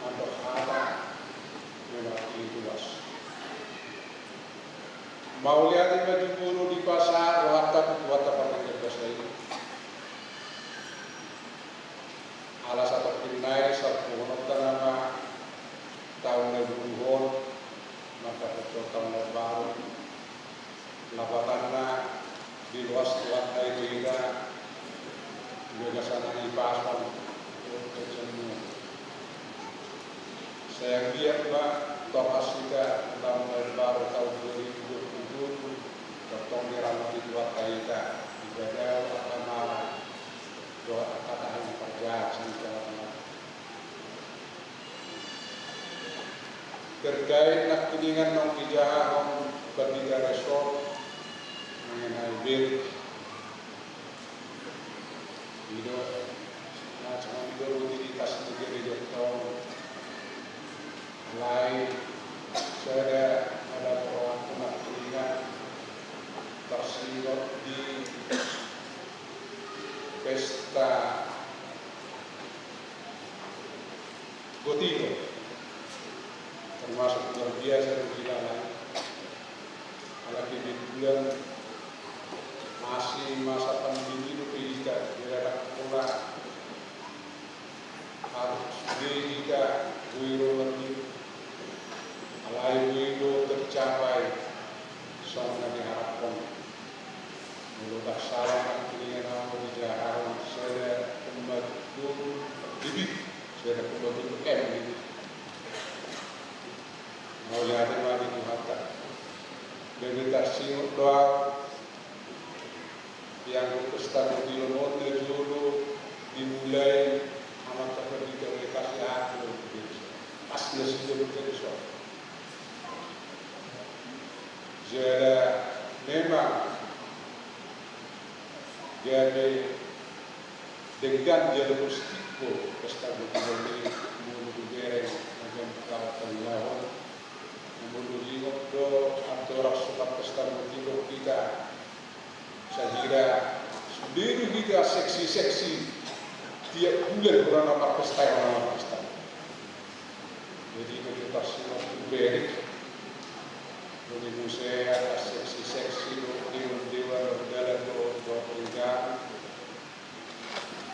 mandok hata, memang i tuas. Mauliate ma jumolo dipasahat rohanta tu Tuhanta pardenggan basa i. Ala satopi nai salpuhononta nama taon na burju on, mangkatahon taon na baru. Lapatanna diloas Tuhanta i tu hita, di bagasan na i pason, sai anggiat ma tongkas hita taon na baru taon dua ribu dua puluh tujuh, tongtong diramoti Tuhanta hita, di bagasan angka mala dohot angka tahi parjahat sian tonga-tonga. Terkait nangkiningan naung dijahahon pandita resort mengenai bel, i do na songon i do rutinitas ni gereja on. Alai sada na dapot rohangku nangkiningan, tarsingot di pesta Gotino, termasuk luar biasa do hilalai. Ala kebetulan masih masa pandemi dope hita, jadi ndang pola harus sude hita boi ro nangkin, alai boi do tercapai songon na diharaphon. Molo ndang sala nangkiningan ahu dijahahon sada koma tolu debit, sada koma tolu M gitu. Mauliate ma di Tuhanta. Gabe tarsingot do ahu, ianggo pesta Gotino on na jolo dimulai amanta pandita W K Siahaan do. Pas na sijolo jadi so. Jala memang gabe denggan jala positif do pesta Gotino on, molo dibereng na jam empat tahu tahun. Molo diingot do andorang so marpesta Gotino hita, sahira sude do hita seksi-seksi tiap bulan, hurang na marpesta, hurang na marpesta. Jadi, bagi tarsingot tu balik, bagi muse angka seksi-seksi dohot dewan-dewan mardalan dohot, dohot denggan.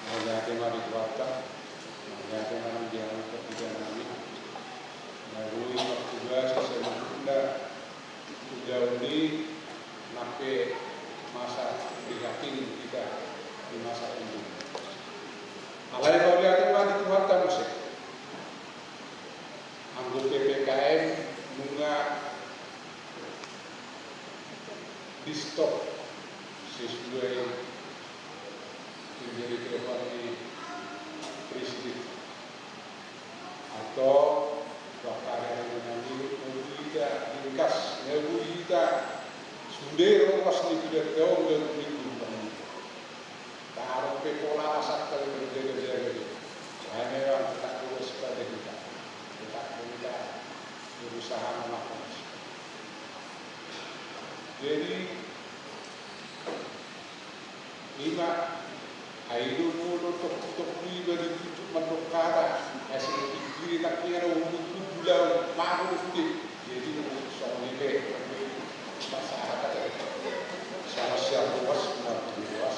Mauliate ma di Tuhanta, mauliate ma nang di hamu parhobas nami. Na boi martugas saluhutna tu ulaon i, nang pe masa prihatin hita di masa pandemi. Alai mauliate ma di Tuhanta muse. Anggo P P K M nunga di-stop sesuai pemberitahuan ni Presiden. Atau bahkan yang menangi, na boi hita ringkas, na boi hita sude ruas ni pidatoon dan minggu. Taruh pe pola asal kali menjaga-jaga dia. Hanya yang kita urus pada kita. Kita, kita berusaha melakukan. Jadi ima, ai do molo toktok iba di pucuk mandok hata, ai seng dipikiri nangkin, ada umur tu bulan mago do sude. Jadi songon i pe, pasahat ate, sama siap ruas, martin ruas.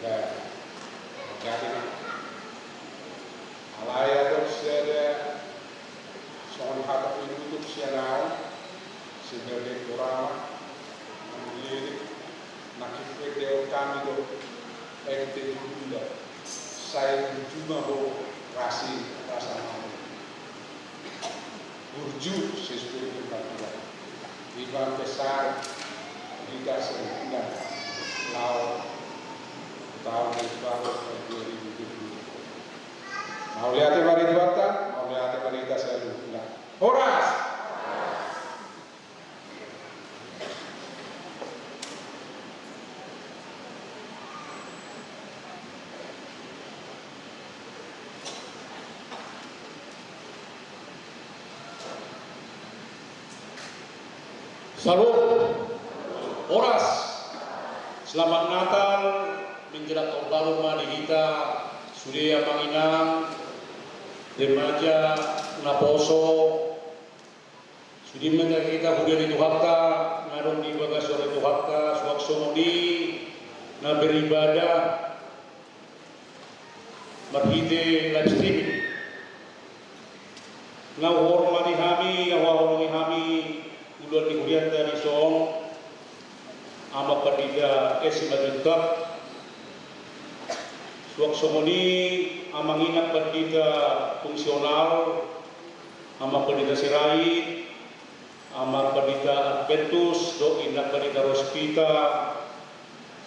Nah, jadi alai adong sada songon hata pinutup sian au sebagai urama, mangulede, na hupendehon hami do ente Tuhunda, sai jumolo rasi rasa manu burju sesuai dengan aturan. Ima pesan hita saluhutna laho taon na baru dua ribu dua puluh. Mauliate ma di Tuhanta, mauliate ma di hita saluhutna. Horas. Salam. Horas. Selamat Natal menjelang tahun baru ma di hita sude, amang inang, remaja, naposo, sude ma hita huria ni Tuhanta na adong di bagas joro ni Tuhanta, suang songon i na beribadah marhite live streaming. Na huhormati hami, na huhaholongi hami, uluan ni hurianta dison, Amang Pandita S Simanjuntak. Suang songon i, amang inang pandita fungsional, Amang Pandita Sirait, Amang Pandita Adventus, dohot inang pandita Rospita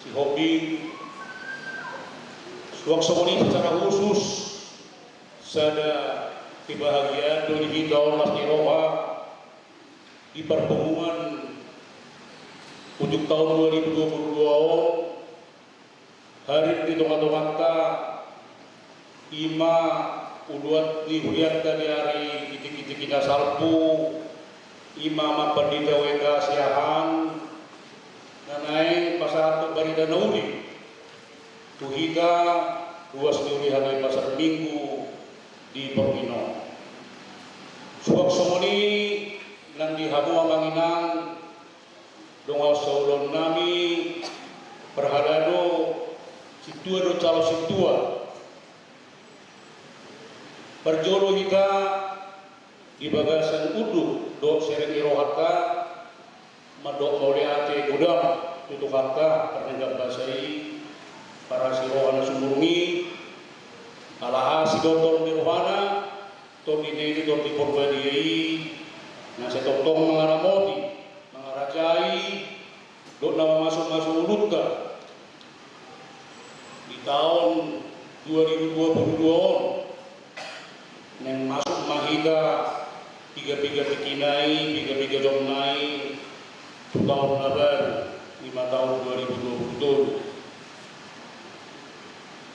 Sihombing. Suang songon i secara khusus, sada kebahagiaan do di hita, horas ni roha, di parpunguan ujung tahun dua ribu dua puluh dua on, hadir di tonga-tonganta, ima uluan ni hurianta di ari itik-itik i na salpu, ima Amang Pandita W K Siahaan, na naeng pasahathon barita na uli tu hita ruas ni uli hami pasar Minggu di portibi on. Suang songon i nang di hamu, amang inang, dongan saulaon nami, parhalado sintua dohot calon sintua. Parjolo hita di bagasan unduk dohot serep ni rohanta mandok mauliate godang tu Tuhanta, pardenggan basa i, parasi roha na sumurung i, ala asi do tondi ni rohana, tondi ni, tondi Porbadia i, na sai tongtong mangaramoti, mangarajai, dohot na mamasu-masu ngolunta di taon dua ribu dua puluh dua on. Naeng masuk ma hita piga-piga tingkina i, piga-piga jomna i tu taon na baru, ima taon dua ribu dua puluh tolu.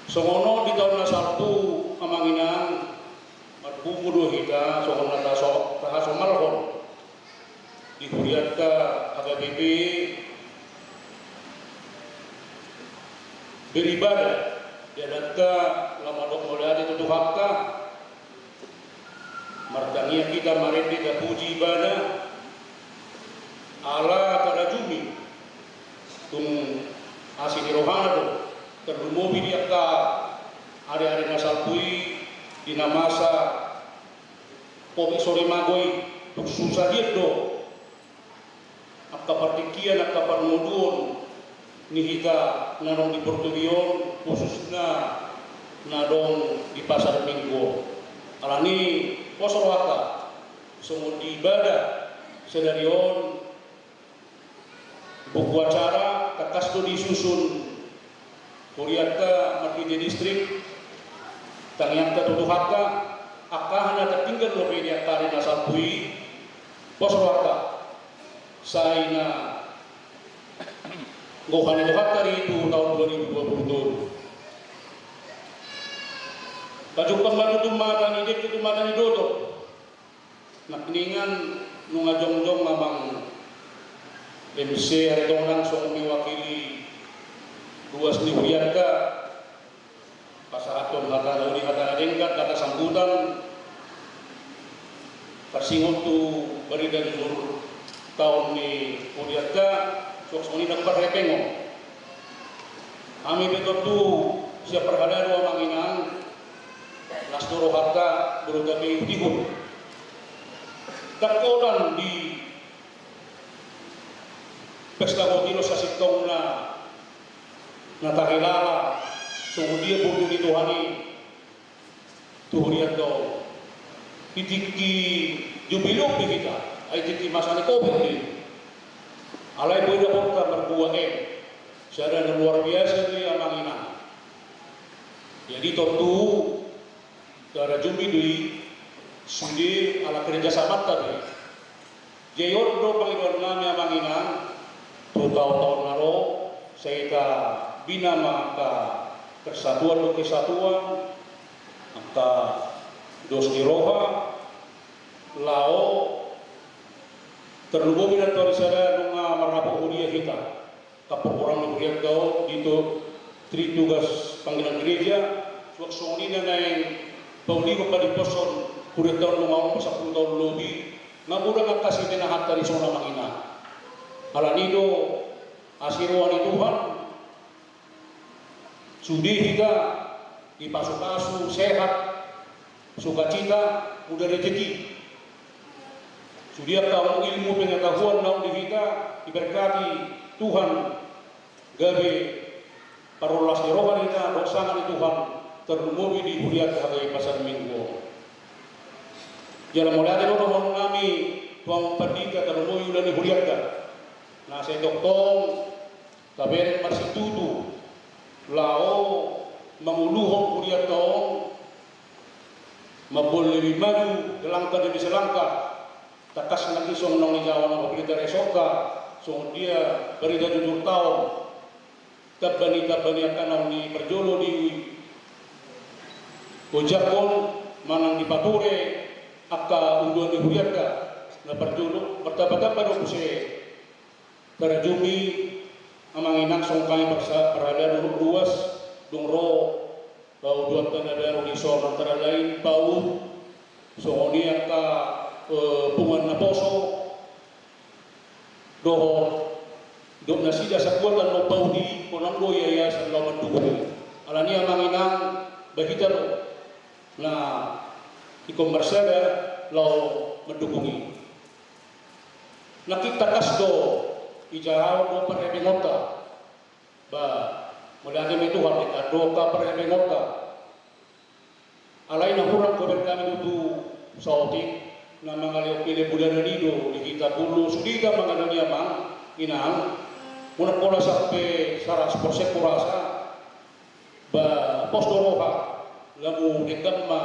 Songon on di taon na salpu, amang inang, marpungu do hita songon na taso-, tahasomalhon di hurianta H K B P, beribadah, di adatta laho mandok mauliate tu Tuhanta, martangiang hita, marende, tapuji Ibana, ala tarajumi tung asi ni rohana do, tarlumobi di angka ari-ari na salpu i, di na masa Covid sore mago i, tung susah dia do angka partingkian, angka parngoluon ni hita na adong di portibi on, khususna na adong di pasar Minggu on. Alani pos rohanta, songon di ibadah sadari on, buku acara tangkas do disusun hurianta marhite distrik, tangiangta tu Tuhanta, angka aha na tartinggal dope di angka ari na salpu i, pos rohanta, sai na gohan ni Tuhanta di tu taon dua ribu dua puluh tolu. Pajumpang ma tutu mata ni dengke tu mata ni dotok. Nangkiningan nunga jongjong amang M C Aritonang songon mewakili ruas ni hurianta, pasahathon hata na uli, hata na denggan, hata sambutan, parsingot tu barita ni ulang taon ni hurianta, suang songon i nang parhepeng on. Hami pe tontu sian parhalado, amang inang, las do rohanta, molo tapaihutihut. Ndang holan di pesta gotilo sasintongna na tahilala songon dia borju ni Tuhan i tu hurianta on. Di tingki jubileu pe hita, ai tingki masa ni covid i. Alai boi dapotta marbuah, eh, sada na luar biasa do i, amang inang. Jadi tontu tarajumi do i sude ala kerjasamanta do i. Jadi on do pangidoan nami, amang inang, tu taon-taon na ro, sai tabina ma angka persatuan dohot kesatuan, angka dos ni roha, laho tarlumobi nantoari sada nunga marrapot huria hita. Angka parhurang ni hurianta on, di tu, tritugas panggilan gereja, suang songon i na naeng paulihon, padimposhon hurianta on, nunga on sampulu taon lobi, nga godang angka sibenahanta dison, amang inang. Alani do asi roha ni Tuhan, sude hita dipasupasu sehat, sukacita, muda rejeki. Sude angka ilmu pengetahuan naung di hita, diberkati Tuhan, gabe parholas ni roha di hita, dohot sanga ni Tuhan, tarlumobi di hurianta hagabe pasan Minggu on. Jala mauliate do dohonon nami tu amang pandita, tarlumobi ulaon ni hurianta, na sai tongtong tabereng marsitutu laho manguluhon hurianta on, mamboan lebih maju, selangkah demi selangkah. Tangkas nangkin songon naung dijawab ni amang pendeta resort, songon dia barita jujurta on, tamba ni, tamba ni angka naung diparjolo, diojakhon manang dipature angka ulaon ni hurianta na parjolo, martambatamba do muse tarajumi, amang inang, songon hami parsa-, parhalado ruas, dung ro pauluanta na baru dison, antara lain paut songon i angka, eh, punguan naposo dohot, dohot nasida sakuatan do paut i, sonang do ia ia selalu mandukung. Alani, amang inang, bahita do na ingkon marsada laho mandukung i. Nangkin tangkas do ijahahon do parhepengonta. Ba, mauliate ma i Tuhan, denggan do angka parhepengonta. Alai na hurang gober hami tutu saotik, na mangalehon pele bulanan i do di hita, molo sude hita mangalehon i, amang inang, unang pola sampe saratus persen hurasa. Ba, pos do roha, lamu denggan ma,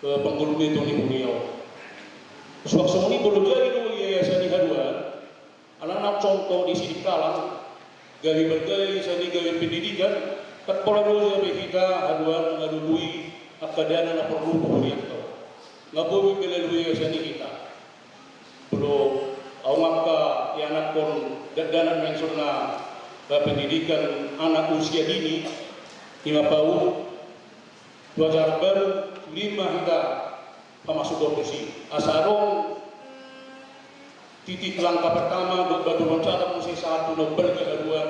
eh, pangolumeton ni huria on. Suang songon i molo jadi do yayasan i haduan, alana contoh di Sidikalang, gabe marga yayasan i, gabe pendidikan, ndang pola do gabe hita haduan mangalului angka dana na porlu tu hurianta on. Nga boi be melalui yayasan i hita. Molo ahu angka ianakhon dakdanak na dison na, eh, pendidikan anak usia dini, lima paut, tu ajaran baru, lima hita pamasukon tusi. Asa adong titik langkah pertama dohot batu loncatan muse sahat tu na umbalga haduan.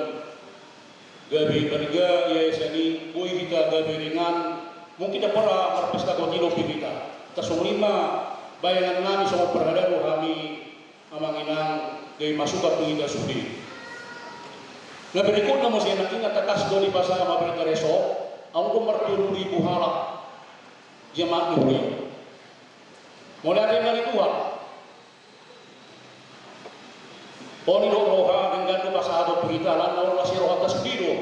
Gabe marga yayasan i, boi hita gabe ringan, mungkin ndang pola marpesta gotilo pe hita. Tarsongon i ma bahenon nami songon parhalado hami, amang inang, gabe masukan tu hita sude. Na berikutna muse, nangkin tangkas do dipasahat amang pendeta resort, adong do martolu ribu halak jemaat ni huria. Mauliate ma di Tuhan. On i do roha, denggan do pasahaton tu hita, alana on las ni rohanta sude do.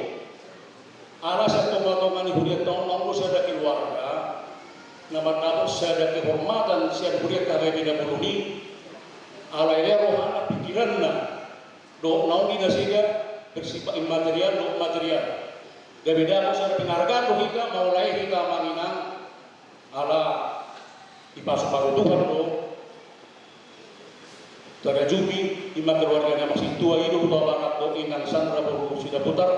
Ala sian tongatonga ni hurianta on adong do sada keluarga na mandapot sada kehormatan sian hurianta hagabe na bolon i. Alai lehon rohana, pikiranna dohot naung di nasida bersifat imaterial dohot material. Gabe dapot sada penghargaan do hita, mauliate hita, amang inang. Ala dipasupasu Tuhan do tarajumi ima keluarga ni amang sintua i dohot abangna, dohot inang Sandra boru Sidabutar,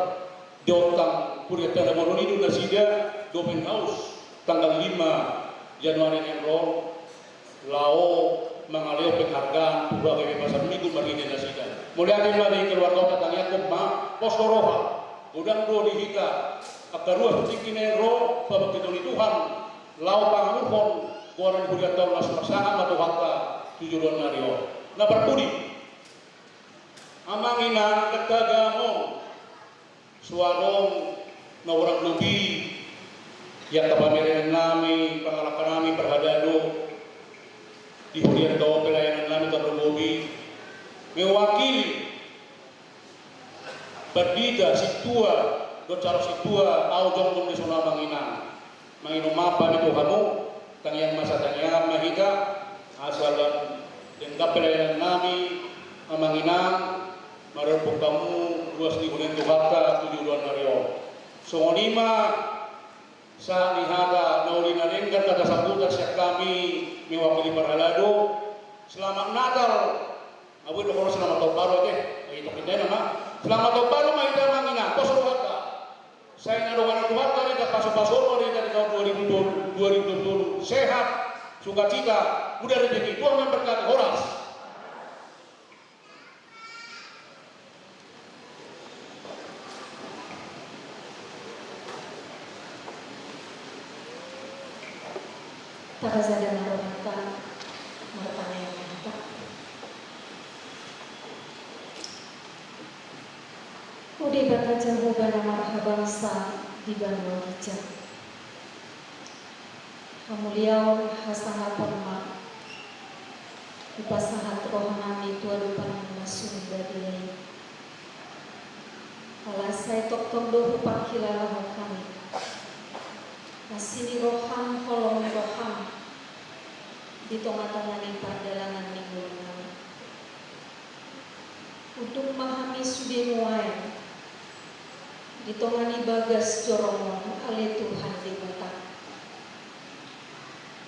di ontang hurianta na bolon i do nasida di open house tanggal lima Januari na naeng ro, laho mangalehon penghargaan tu H K B P Pasar Minggu marhite nasida. Mauliate ma di keluarga on, tangiangkon ma pos ni roha. Godang do di hita angka ruas tu tingki na naeng ro, pabangkit ni Tuhan laho pangaluhon goaran ni hurianta on, laos marsangap ma Tuhanta tu joloan ni ari on. Na parpudi, amang inang, angka tagamon, so adong na hurang lobi di angka pamerenan nami, pangalangka nami parhalado di hurianta on, pelayanan nami tarlumobi mewakili pandita, sintua dohot calon sintua, ahu jongjong di son, amang inang. Mangido maaf hami tu hamu, tangiang ma, satangiangan ma hita, asa lam denggan pelayanan nami, amang inang, marhite hamu ruas ni huria ni Tuhanta tu joloan ni ari on. Songon i ma sahat ni hata na uli na denggan, hata sambutan sian hami mewakili parhalado. Selamat Natal. Abu do hono selamat tahun baru ate. Ai tokin dena ma. Selamat tahun baru ma hita, amang inang. Pos rohanta. Sai na dohonon ni Tuhanta ma hita, pasu-pasu ma hita di tahun dua ribu dua puluh, dua ribu dua puluh. Sehat, sukacita, muda rezeki, Tuhan memberkati, horas. Tapasada ma rohanta, martangiang ma hita. O Debata Jahowa na marhabangsa di banua ginjang, hamuliaon, hasangapon ma dipasahat roha nami tu adopanmu na sun badia i. Ala sai tongtong do hupangkilalahon hami asi ni roham, holong ni roham di tonga-tonga ni pardalanan ni ngolu nami. Unduk ma hami sude nuaeng di tonga ni bagas joro-Mu, ale Tuhan Debata.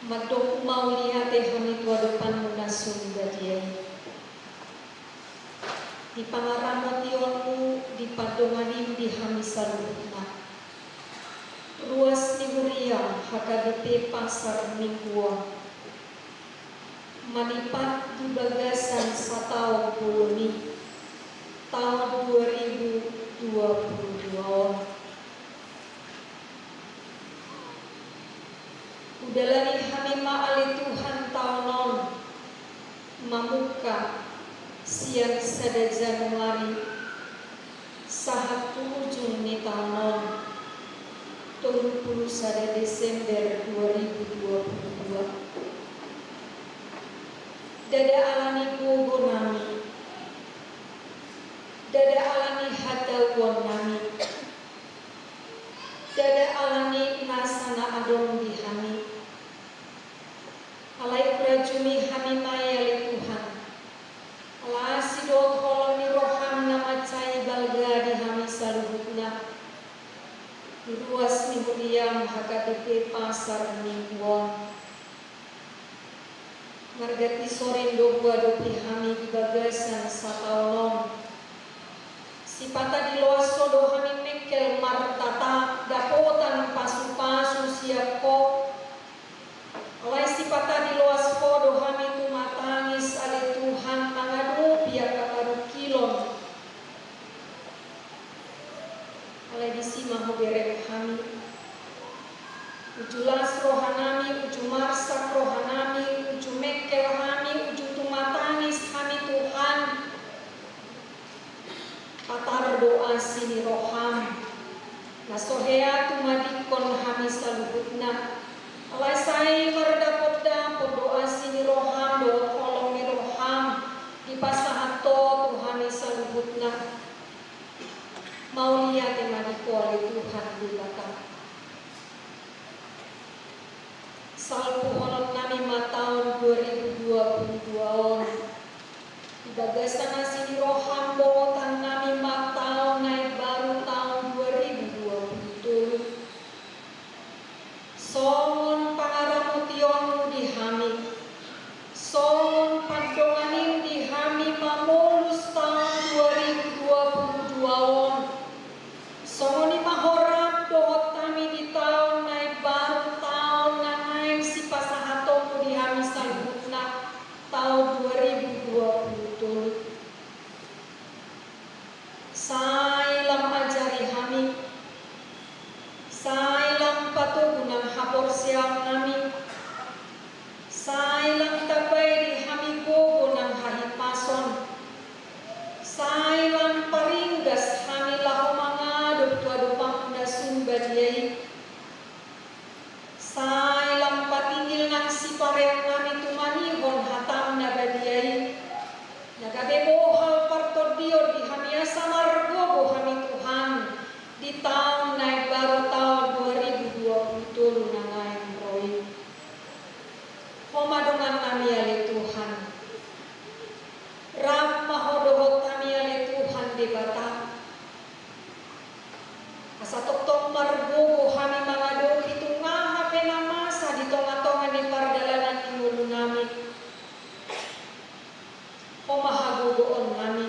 Mandok mauliate hami tu adopanmu na sun badia i. Di pangaramotionmu, di pandonganim di hami saluhutna, ruas ni huriam H K B P Pasar Minggu on, manipat di bagasan sataon bolon i, taon dua ribu dua puluh dua on. Hudalani hami ma, ale Tuhan, taon on mamungka sian sada Januari sahat tu ujung ni taon on, tolu puluh sada Desember dua ribu dua puluh dua. Ndada alani gogo nami, ndada alani hatahuon nami, ndada alani nasa na adong di hami. Alai hurajumi hami ma i, ale Tuhan, ala asi dohot holong ni roham na mansai balga di hami saluhutna, di ruas ni huriam H K B P Pasar Minggu on. Marga Tisorin do huadopi hami di bagasan sataon on. Sipata di loas Ho do hami mengkel martatap dapotan pasu-pasu sian Ho. Alai sipata di loas Ho do hami tumatangis, ale Tuhan, mangadopi angka parungkilon. Alai disi ma Ho bereng hami. Uju las roha nami, uju marsak roha nami, uju mengkel hami, uju tumatangis hami, Tuhan. Patar do asi ni roham na so hea tumadingkon hami saluhutna. Alai sai mardapot-dapot do asi ni roham dohot holong ni roham dipasahat Ho tu hami saluhutna. Mauliate ma di Ho, ale Tuhan Debata. Salpuhonon nami ma taon dua ribu dua puluh dua on di bagasan asi ni roham, bongotan nami ma taon na imbaru, taon dua ribu dua puluh tolu. Songon pangaramotionmu di hami, songon pandonganim di hami mamolus Badia i. Sai lam patinggil nang sipareonnami tumanihon hataM na badia i, na gabe bohal partondion di hami asa margogo hami Tuhan di taon na imbaru, taon dua ribu dua puluh tolu na naeng ro i. Ho ma dongannami ale Tuhan. Rap ma Ho dohot hami ale Tuhan Debata. Asa tongtong margogo hami mangadopi tung aha pe na masa di tongatonga ni pardalanan ni ngolunami. Ho ma hagogoonnami.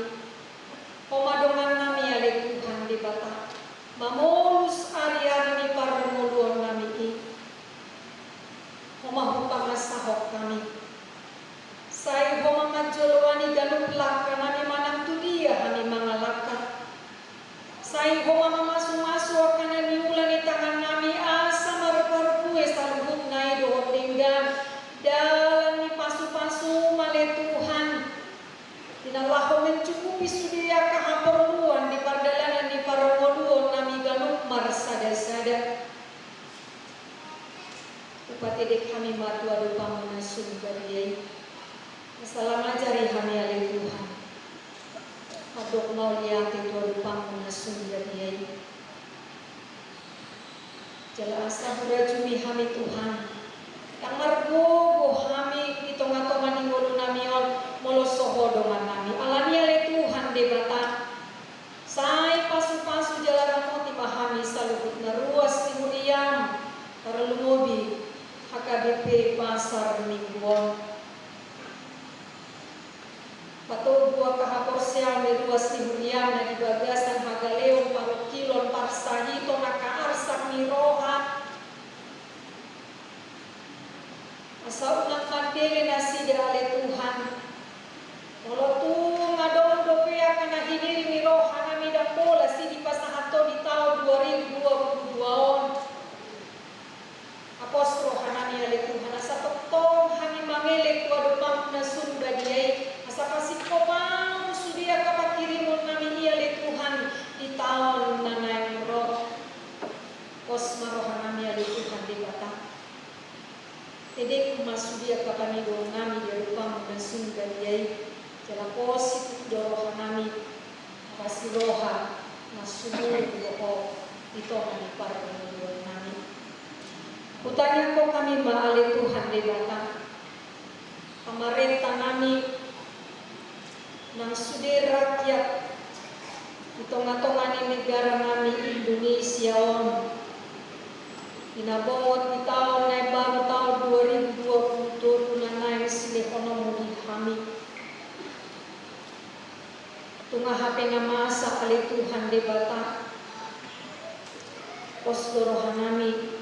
Ho ma dongannami ale Tuhan Debata, mamolus ariari ni parngoluonnami i. Ho ma hupangasahon hami. Sai Ho ma manjoloani ganup langkanami manang tu dia hami mangalangka. Sai Ho ma mamasumasu angka na niula ni tangannami asa marparbue saluhutna i dohot denggan dalan ni pasupasuM ale Tuhan. Di na laho mencukupi sude angka haporluan di pardalanan ni parngoluonnami ganup marsadasada. Hupatedek hami ma tu adopanMu na sun badia i. Asa lam ajari hami ale Tuhan. Mandok mauliate tu adopanMu na sun badia i. Jala asa hurajumi hami Tuhan. Ndang margogo hami di tongatonga ni ngolunami on molo so Ho dongannami. Alani i ale Tuhan Debata, sai pasupasu jala ramoti ma hami saluhutna ruas ni huriaM, tarlumobi H K B P Pasar Minggu on. Patogu angka haporseaon ni ruas ni huriaM na di bagasan hagaleon, parungkilon, parsahiton, angka arsak ni roha. Asa unang mandele nasida ale Tuhan. Molo tung adong dope angka na hiniring ni rohanami ndang pola sian dipasahat Ho di taon dua ribu dua puluh dua on. Apos rohanami ale Tuhan, asa tongtong hami mangelek tu adopanMu na sun badia i, asa pasingkopanMu sude angka panghirimonnami i ale Tuhan di taon na naeng ro. Pos ma rohanami ale Tuhan Debata. Tedek ma sude angka pangidoannami di adopanMu na sun badia i. Jala pos situtu do rohanami, marasi roha na sumurung do Ho di tonga ni parngoluonnami. Hutangiangkon hami ma ale Tuhan Debata, pamarentanami nang sude rakyat di tongatonga ni negaranami Indonesia on. Di na bongot di taon na imbaru taon dua ribu dua puluh tolu na naeng silehononMu di hami. Tung aha pe na masa ale Tuhan Debata, pos do rohanami.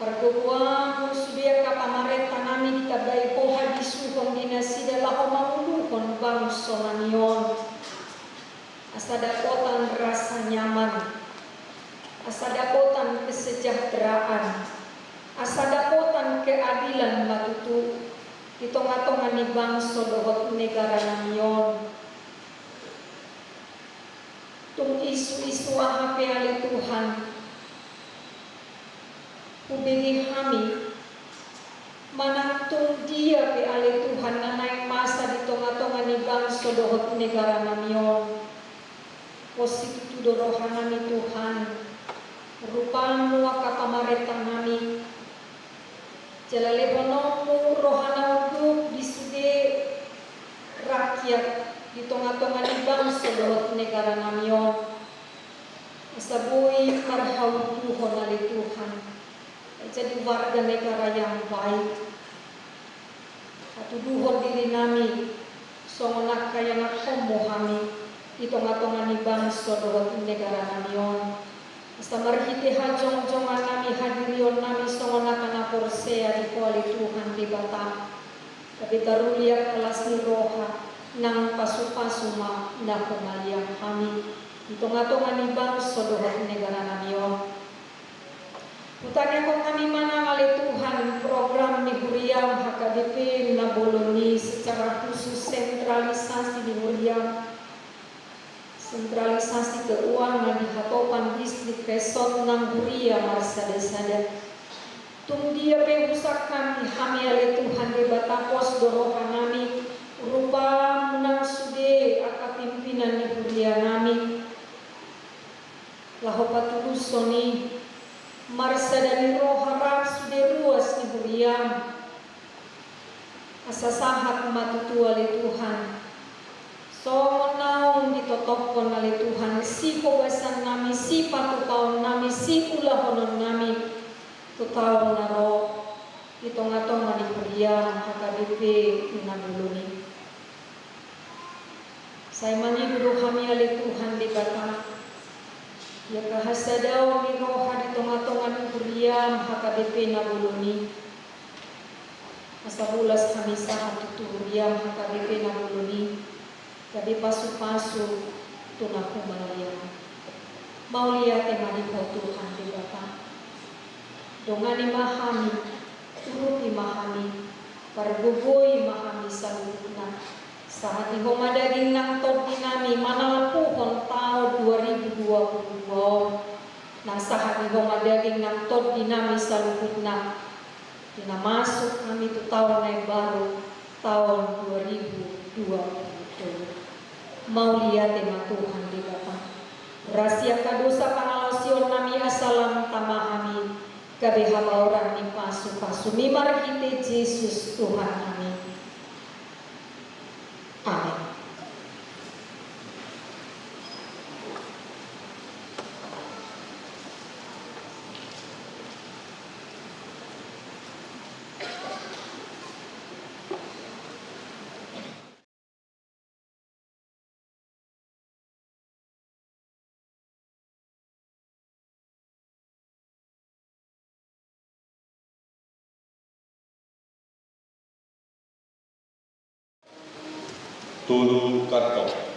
PargogoanMu sude angka pamarentanami ditambai Ho habisuhon di nasida laho manguluhon bangsonami on. Asa dapotan rasa nyaman, asa dapotan kesejahteraan, asa dapotan keadilan ma tutu di tongatonga ni bangso dohot negaranami on. Tung isuisu aha pe ale Tuhan hubege hami, manang tung dia pe ale Tuhan na naeng masa di tongatonga ni bangso dohot negaranami on. Pos situtu do rohanami Tuhan, rupaMu angka pamarentanami. Jala lehononMu roha na unduk di sude rakyat di tongatonga ni bangso dohot negaranami on. Asa boi marhautuhon ale Tuhan, jadi warga negara yang baik. Hatuduhon dirinami songon angka ianakhonMu hami di tongatonga ni bangso dohot negaranami on. Asa marhite hajongjongannami, hadirionnami songon angka na porsea di Ho ale Tuhan Debata, gabe taruli angka las ni roha nang pasupasu ma na humaliang hami di tongatonga ni bangso dohot negaranami on. Hutangiangkon hami ma nang ale Tuhan program ni huriaM H K B P Nabolon i, secara khusus sentralisasi ni huriaM. Sentralisasi keuangan di hatopan distrik resort nang huria marsada-sada. Tung dia pe husangkami hami ale Tuhan Debata, pos do rohanami, rupam nang sude angka pimpinan ni huria nami. Laho patulushon i, marsada ni roha rap sude ruas ni huriam. Asa sahat ma tutu ale Tuhan. Songon naung ditotophon ale Tuhan, sihobasan nami, sipatupaon nami, siulahonon nami, tu taon na ro, di tonga-tonga ni huriam H K B P na bolon i. Sai mangido do hami ale Tuhan Debata, ia angka hasadaon ni roha di tonga-tonga ni huriam H K B P na bolon i. Asa bolas hami sahat tu huriam H K B P na bolon i, gabe pasu-pasu tu na humaliang. Mauliate ma di Ho Tuhan Debata. Dongani ma hami, urupi ma hami, pargogoi ma hami saluhutna. Sahat di Ho ma daging nang tondi nami manalpuhon taon dua ribu dua puluh dua on. Nang sahat di Ho ma daging nang tondi nami saluhutna. Di na masuk hami tu taon na imbaru, taon dua ribu dua puluh tolu. Mauliate ma Tuhan Debata. Rasi angka dosa pangalaosion nami asa lam tama hami, gabe habaoran ni pasu-pasumi marhite Jesus Tuhan nami. Amen. Tolu kantong.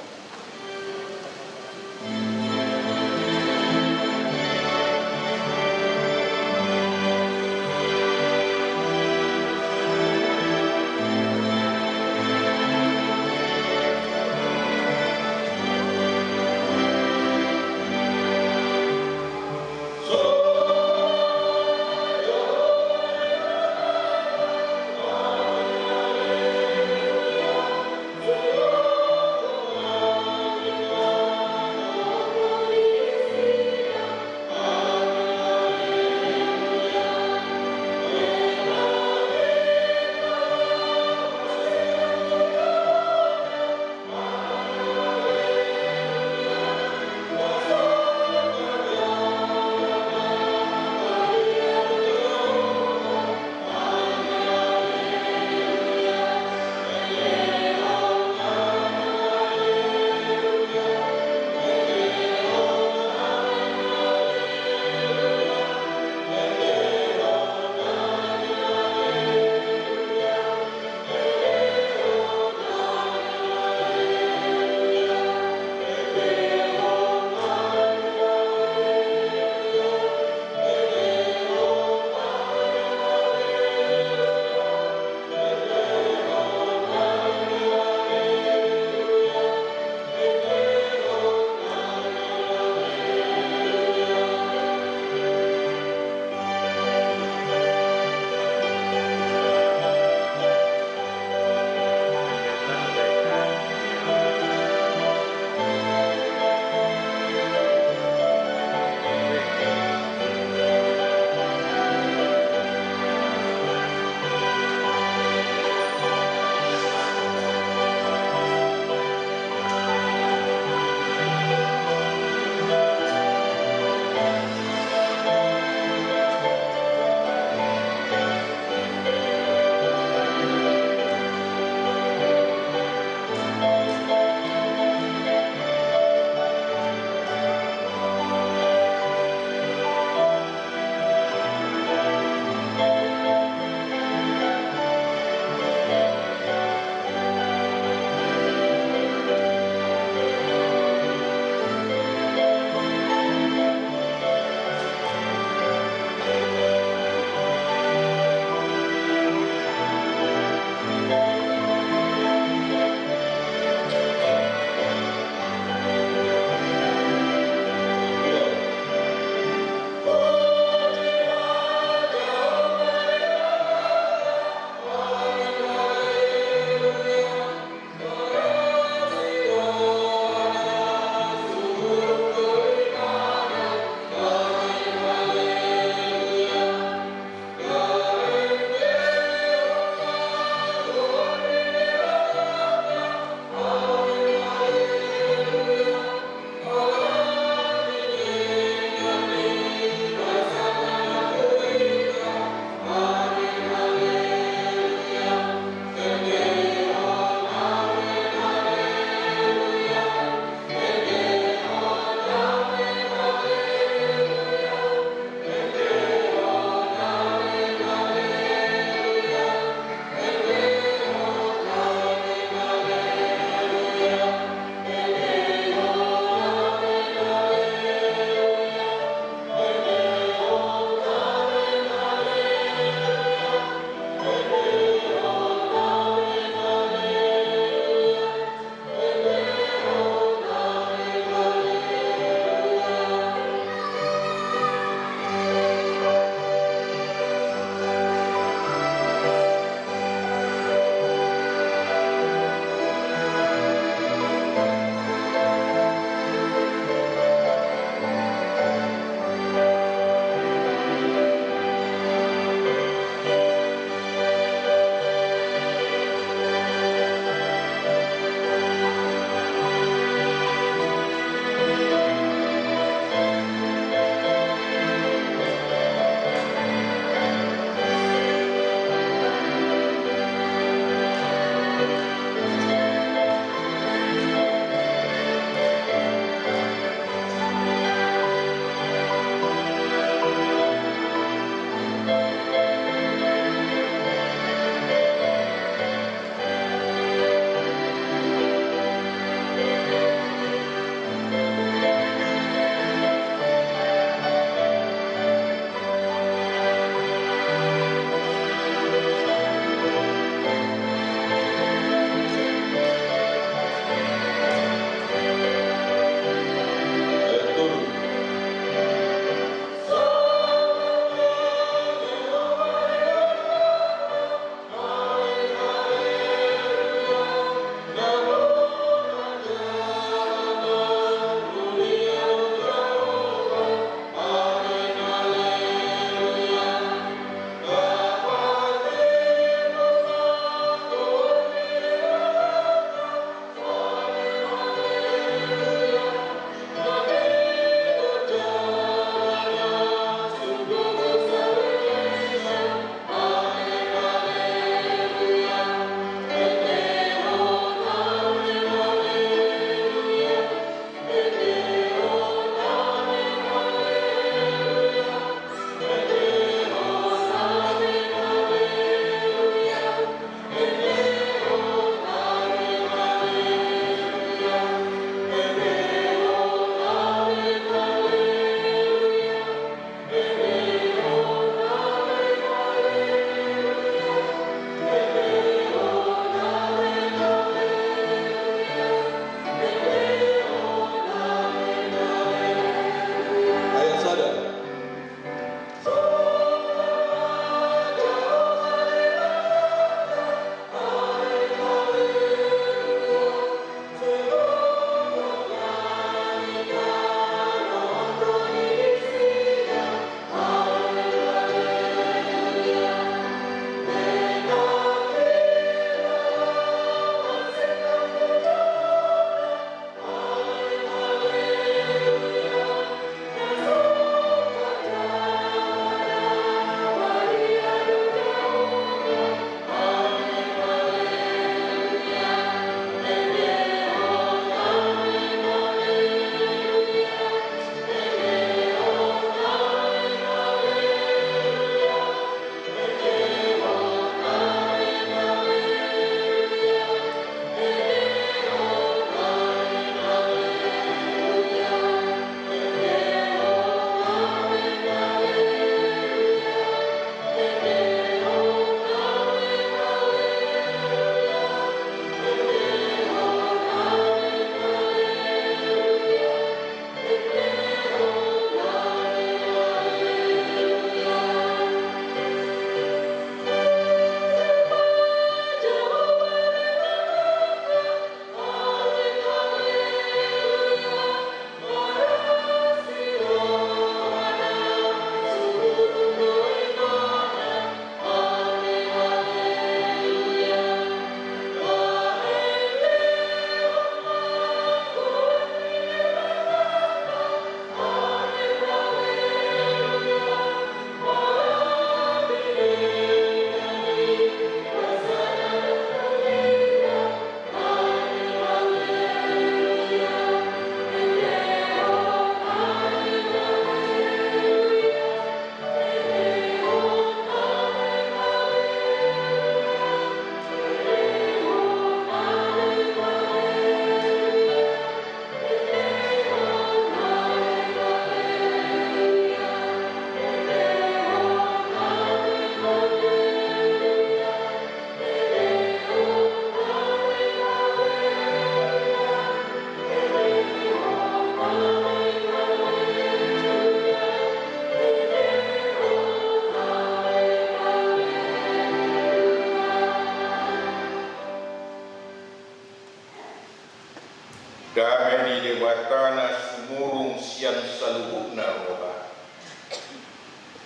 Dame ni Debata na sumurung sian saluhutna roha,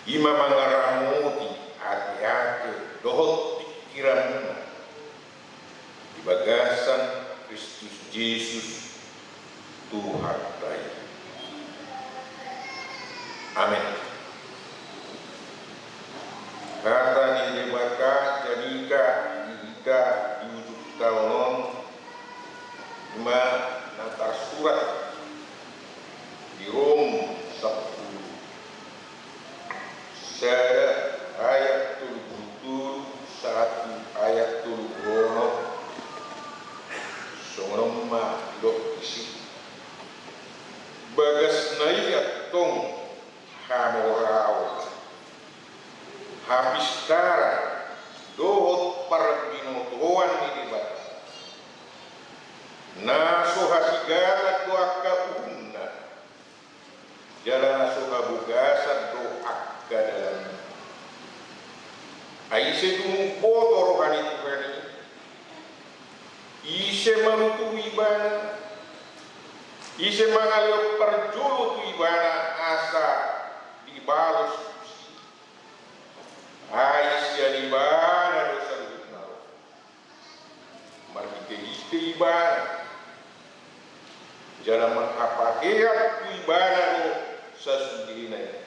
i ma mangaramoti ateate dohot pingkiranmuna di bagasan Kristus Jesus Tuhanta i. Amen. Hata ni Debata jadika di hita di ujung taon on, i ma na tarsurat di Rom sampulu sada ayat tolu pulu tolu sahat tu ayat tolu pulu onom. Songon on ma didok disi: Bagasna i antong hamoraon, hapistaran dohot parbinotoan ni Debata, na so hasigatan do angka uhumna, jala na so habogasan do angka dalanna. Ai ise tumumpa tu roha ni Tuhan i? Ise manuturi Ibana? Ise mangalehon parjolo tu Ibana asa dibalos tusi? Ai sian Ibana do saluhutna ro. Marhitehite Ibana jala marhapahean tu Ibana do sasudena i.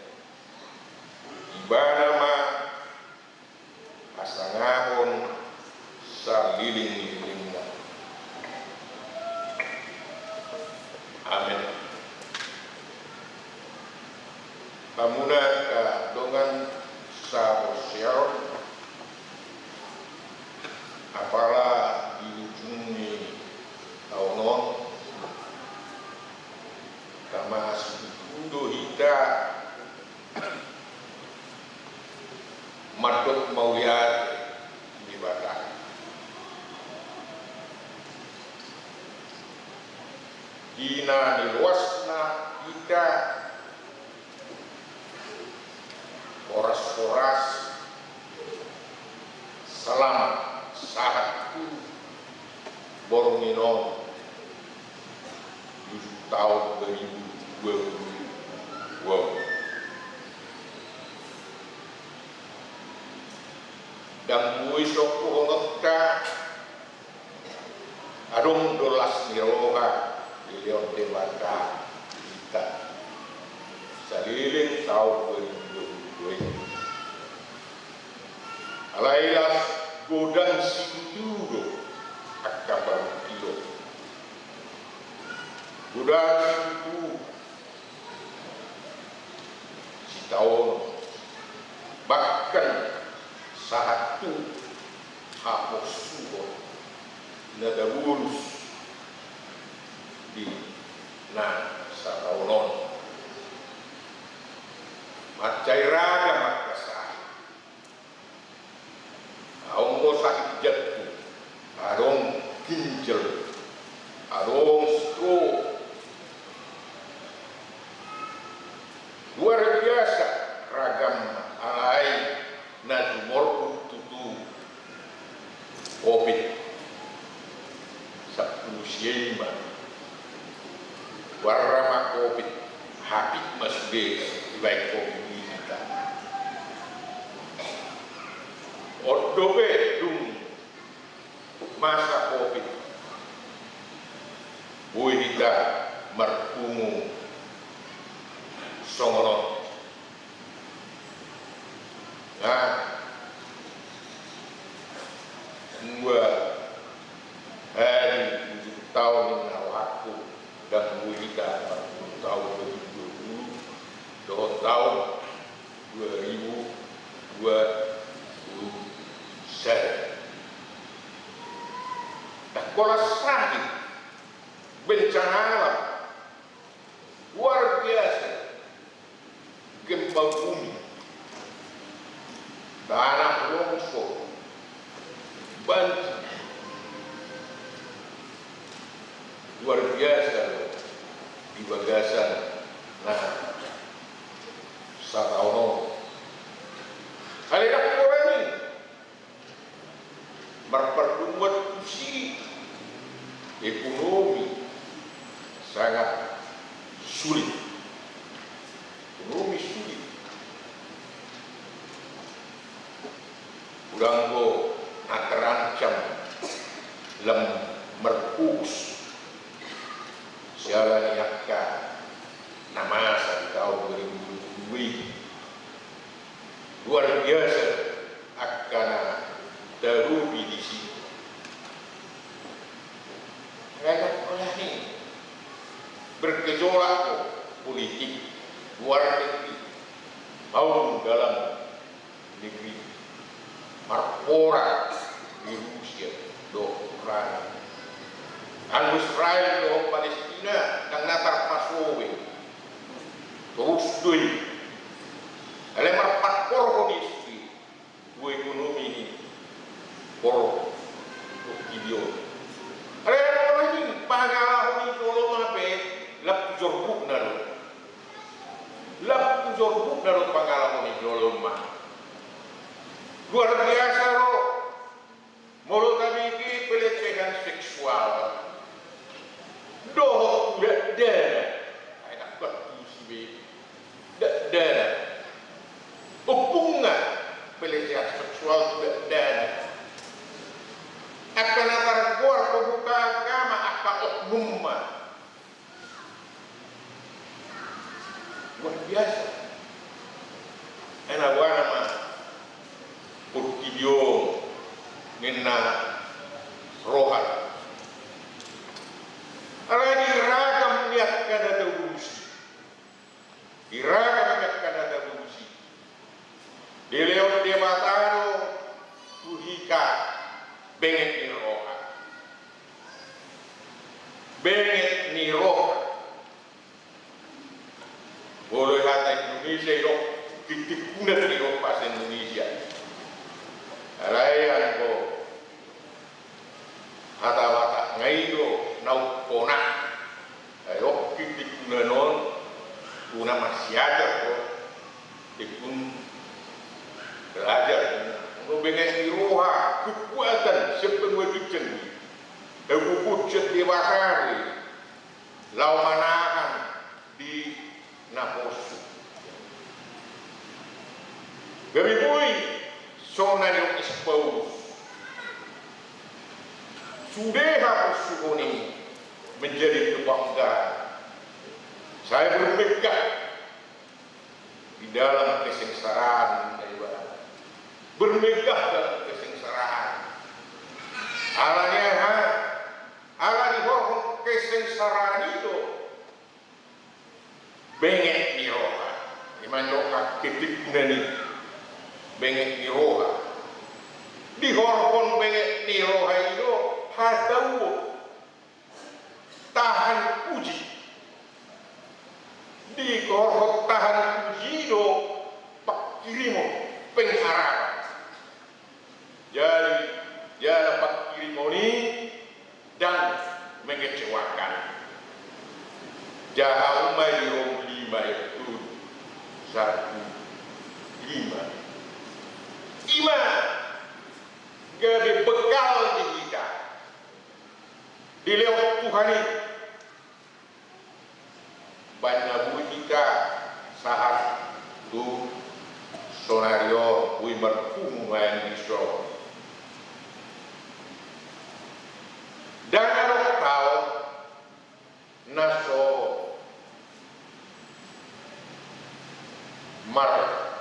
Ibana ma hasangapon saleleng ni lelengna. Amen. Hamuna angka dongan sahaporseaon, apala di ujung ni taon on, tama situtu do hita mandok mauliate tu Debata. Di na niloasna hita horas-horas, selamat sahat tu borngin on di taon dua ribu dua puluh dua. Ndang boi songkuhononta adong do las ni roha dilehon Debata hita saleleng taon dua ribu dua puluh dua i. Alai las godang situtu do angka parungkilon. Godang situtu sitaonon, bahkan sahat tu haporsuhon na tabolus di na sataon on. Mansai ragam angka sakit. Adong do sakit jantung, adong ginjal, adong stroke. Luar biasa ragamna, alai na jumorbut tutu Covid sampulu sia i ma. Huarra ma Covid, habis ma sude dibaen Covid i hita. On dope dung masa Covid, boi hita marpungu songon on. Nga dua hali ujung taon ninna rohangku, ndang boi hita marpungu taon dua ribu dua puluh dohot taon dua ribu dua puluh sada. Ndang holan sakit, bencana alam luar biasa, gempa bumi, tanah longsor, banjir, luar biasa di bagasan na sataon on. Alai ndang holan i marparpunguan tusi ekonomi, Sangat sulit. Ekonomi sulit. Udah anggo na terancam lam merkus. Siala ni angka na masa di tahun dua ribu dua puluh dua i. Luar biasa angka na tarupi di sini. Rakyat olah ni bergejolak politik luar negeri maupun dalam negeri. Marporang di Rusia dohot Ukraina. Anggo Israel dohot Palestina ndang na tarpasobe. Torus do i. Alai marpangkorhon i sude tu ekonomi ni portibi on. Alai na olah ni pangalaho ni jolma pe lam tu jorbutna do. Lam tu jorbutna do pangalaho ni jolma. Luar biasa do. Molo tabege pelecehan seksual dohot tu dakdanak, ai ndang bertusi be dakdanak. Ompungna pelecehan seksual tu dakdanak. Angka na targoar pemuka agama angka oknumna. Luar biasa. Ai na boha nama portibi on ninna roha. Alai di ragam ni angka na tabusi. Di ragam ni angka na tabusi. Dilehon Debata do tu hita benget ni roha. Benget ni roha. Molo hata Indonesia i do, titik guna do di roha bahasa Indonesia. Alai anggo hata Batak nga i do na umpona. Ai okkit di guna non, guna masiajar do. Ikun belajar. Anggo benget ni roha, kekuatan siap banua ginjang i. Hubuhut sian Debata do i. Laho manahan di na porsuk. Gabe boi songon na nidok ni si Paulus. Sude haporsuhon i menjadi kebanggaan. Saya bermegah di dalam kesengsaraan, bermegah dalam kesengsaraan. Ala ni aha? Ala dihorhon kesengsaraan i do benget ni roha. I ma nidok haketekna ni benget ni roha. Dihorhon benget ni roha i do hatauon, tahan uji. Dihorhon tahan uji i do pangkirimon, pengharapan. Jadi jala pangkirimon i ndang mengecewakan. Jaha umai di Rom lima ayat tolu, satu, lima. I ma gabe bekal di hita dilehon Tuhan i. Baen na boi hita sahat tu saonari on, boi marpungu nuaeng dison. Ndang adong taon na so marsitaon.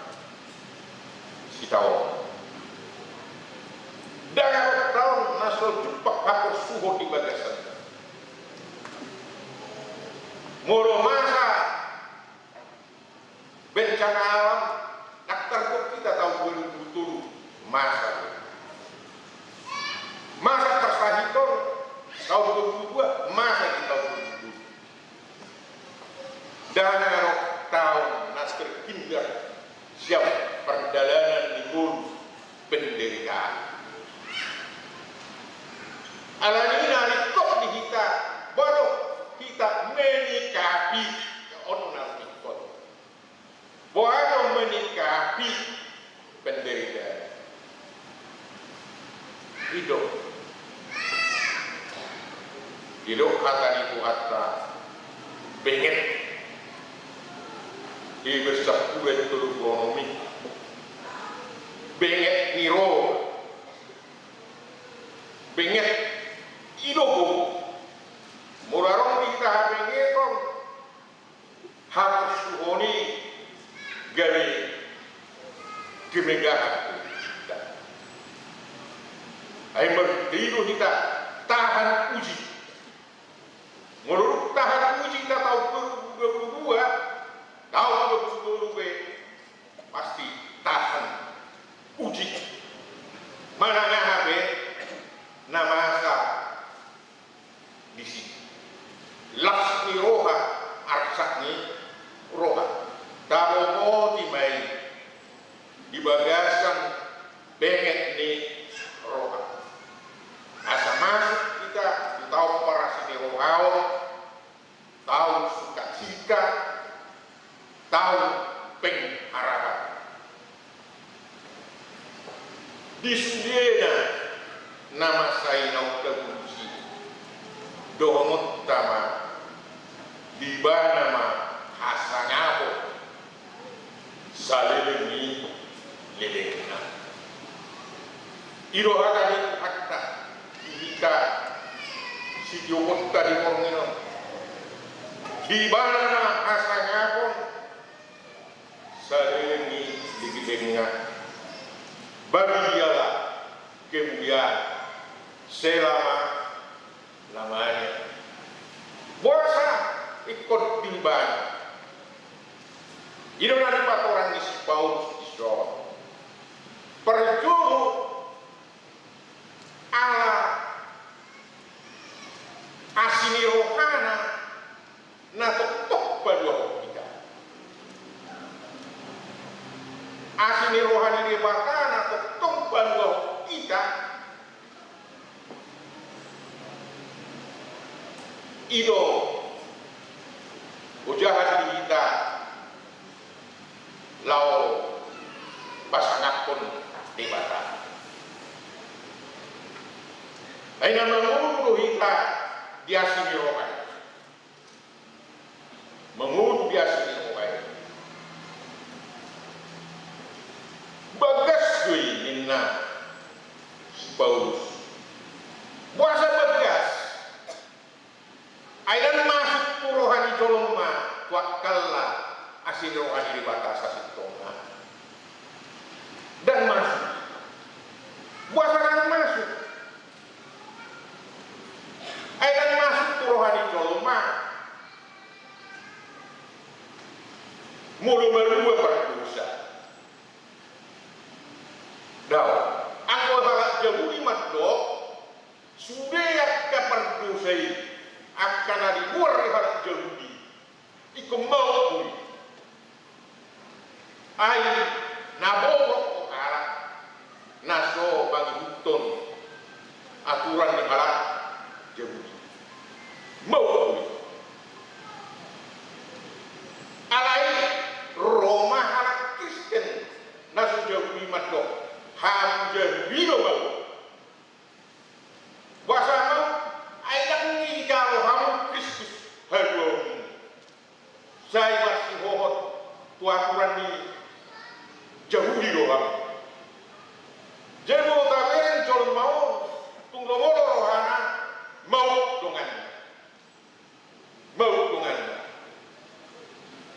Ndang adong taon na so jumpang haporsuhon di bagasan. Molo masa bencana alam, ndang targok hita taon dua ribu dua puluh tolu, masa. Masa tarsahiton taon dua ribu dua puluh dua, masa di taon dua ribu dua puluh dua. Ndang adong taon na terhindar sian pardalanan ni ngolu penderitaan. Alani i na ringkot di hita, boha do hita menyikapi, on na ringkot. Boha do menyikapi penderitaan. I do. I do hata ni Tuhanta. Benget. Di versi sampulu ayat tolu pulu onom i. Benget ni roha. Benget. I do gogo. Molo adong di hita habengeton, haporsuhon i gabe kemegahan. Ai marhite i do hita tahan uji. Molo dung tahan uji hita taon dua ribu dua puluh dua, taon dua ribu dua puluh dua be, pasti tahan uji. Manang aha pe na masa disi. Las ni roha, arsak ni roha. Taboti ma i di bagasan benget ni roha. Asa masuk hita tu taon parasi ni roha on, taon sukacita, taon pengharapan. Di sudena na masa i naung tagurusi, dohononta ma, di ibana ma hasangapon saleleng ni lelengna. I do hata ni Tuhanta di hita sitioponta di borngin on. Di ibana ma hasangapon saleleng ni lelengna. Bagi Dialah kemuliaan selama-lamanya. Boasa ingkon di ibana? I do na nipatorang ni si Paulus dison. Parjolo ala asi ni rohana na tongtong paluahon hita. Asi ni roha ni Debata na tongtong paluahon hita. I do ojahan di hita laho pasangaphon Debata. Ai na mangolu do hita di asi ni roha i. Mangolu di asi ni roha i. Bagas do i ninna si Paulus. Boasa bagas? Ai ndang masuk tu roha ni jolma tu akkalna asi ni roha ni Debata sasintongna. Ndang masuk. Boasa ndang masuk? Ai ndang masuk tu roha ni jolma molo malua pardosa. Daong. Anggo halak Jahudi mandok, sude angka pardosa i, angka na diboan ni halak Jahudi, ingkon maok do i. Ai na bobrok do halak na so mangihuthon aturan ni halak Jahudi. Maok do i. Alai ro ma halak Kristen na so Jahudi mandok, hamu Jahudi do maok. Boasa maok? Ai ndang dijalo hamu Kristus haluaonmu. Sai marsihohot tu aturan ni Jahudi do hamu. Jadi molo tabereng jolma on, tung lomo do rohana, maok donganna. Maok donganna.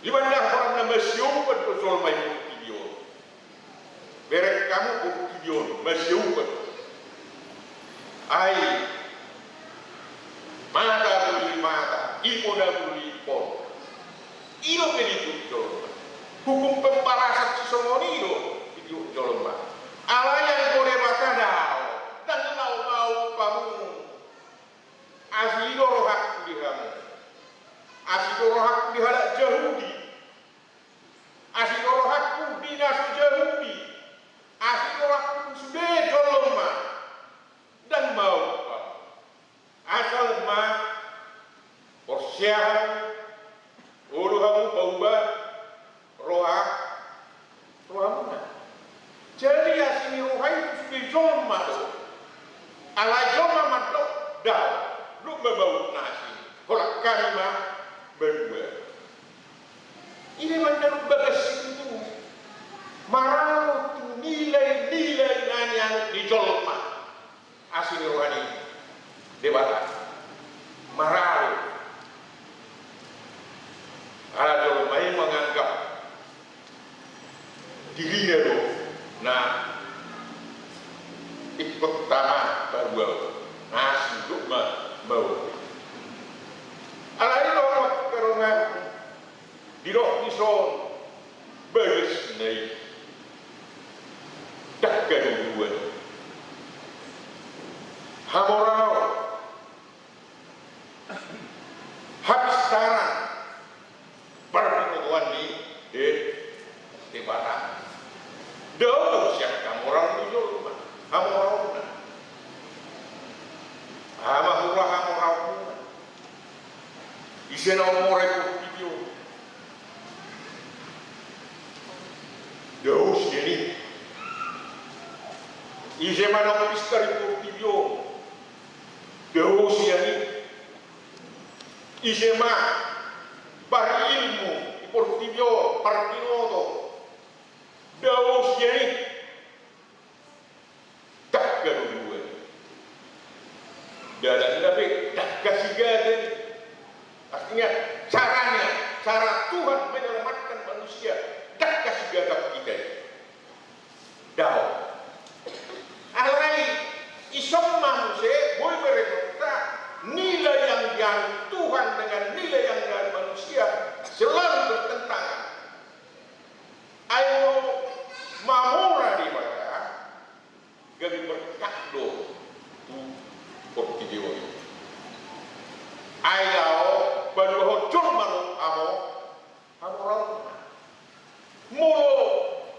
Di banda horang na masioupan do jolma i portibi on. Bereng hamu portibi on, masioupan. Ai mata boli mata, ipona boli ipona. I do pe ditiop jolma. Hukum pembalasan sisongon i do ditiop jolma. Alai anggo Debata daong, ndang laho maok hamu. Asi do rohangku di hamu. Asi do rohangku di halak Jahudi. Asi do rohangku di na so Jahudi. Asi do rohangku di sude jolma. Ndang maok hamu. Asal ma porsea hamu, olo hamu pauba roha, rohamuna. Jadi asi ni roha i tu sude jolma do. Alai jolma mandok, daong, dung ma maok na asi. Holan hami ma Banua. Ina mandalum bagas situtu maralo tu nilai-nilai na nianut ni jolma. Asi ni roha ni Debata. Maralo. Ala jolma i manganggap dirina do na ingkon tama paruao, na asi do ma mau. Alai do mangkarongan didok dison bagas na i. Dangka do dua i. Hamoraon. Hapistaran. Parbinotoan ni, eh, Debata. Dao sian hamoraon ni jolma. Hamoraonna. Aha ma hula hamoraonna? Ise na umora i portibi on? Dao sian i. Ise ma na pistar i portibi on? Dao sian i. Ise ma parilmu i portibi on, parbinoto? Dao sian i. Dangka do dua i. Dalanna pe dangka sigata i. Artinya, caranya, cara Tuhan menyelamatkan manusia, dangka sigata kita i. Dao. Alai, ison ma muse, boi berengonta, nilai yang dianut Tuhan dengan nilai yang dianut manusia selalu bertentangan. Ai molo mamora Debata, gabe berkat do tu portibi on. Ai laho paluahon jolma do hamoraonna. Molo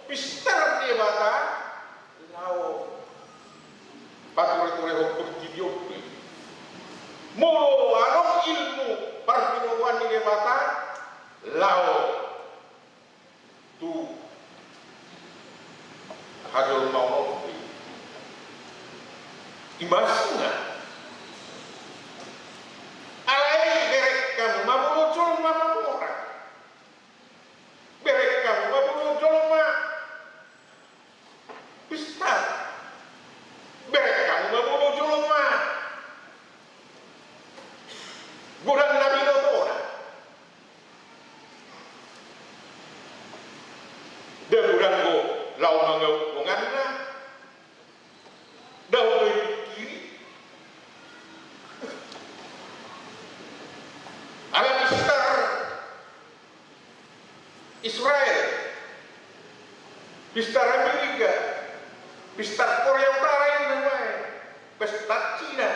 pistar Debata, laho patureturehon portibi on do i. Molo adong ilmu parbinotoan ni Debata, laho tu hajolmaon on do i. I ma aslinya. Alai berengkon ma molo jolma mamora. Berengkon ma molo jolma pistar. Berengkon ma molo jolma godang na binotona. Nda godang do laho mangauk donganna. Nda godang dipikiri. Ala pistar Israel, pistar Amerika, pistar Korea Utara, i ma pistar Cina.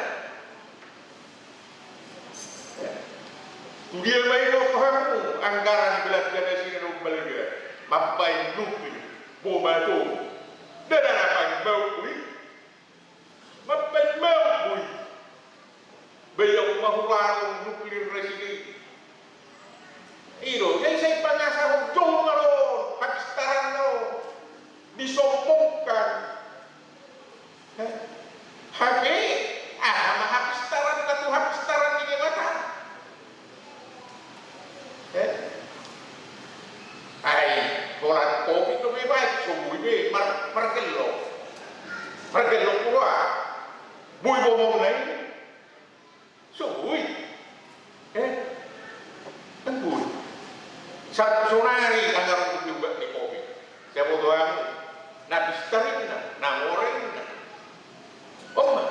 Tu dia ma iboto hamu anggaran belanja nasida do balga mambaen nuklir, bom atom? Nda na paimbauk do i. Mambaen bauk do i. Baen ma hulaon nuklir nasida i. I do, jadi sai pangasahon jolma do hapistaranna on. Disombongkan. Hah? Hape, aha ma hapistaranna tu hapistaran ni Debata? Eh? Ai holan covid do be baen, so boi be mar-, margellok. Margellok do aha? Boi bomna i? So boi. Eh? Ndang boi. Sa-, saonari anggaran untuk diubah ni covid. Sai boto hamu. Na pistar inna, na mora inna. On ma.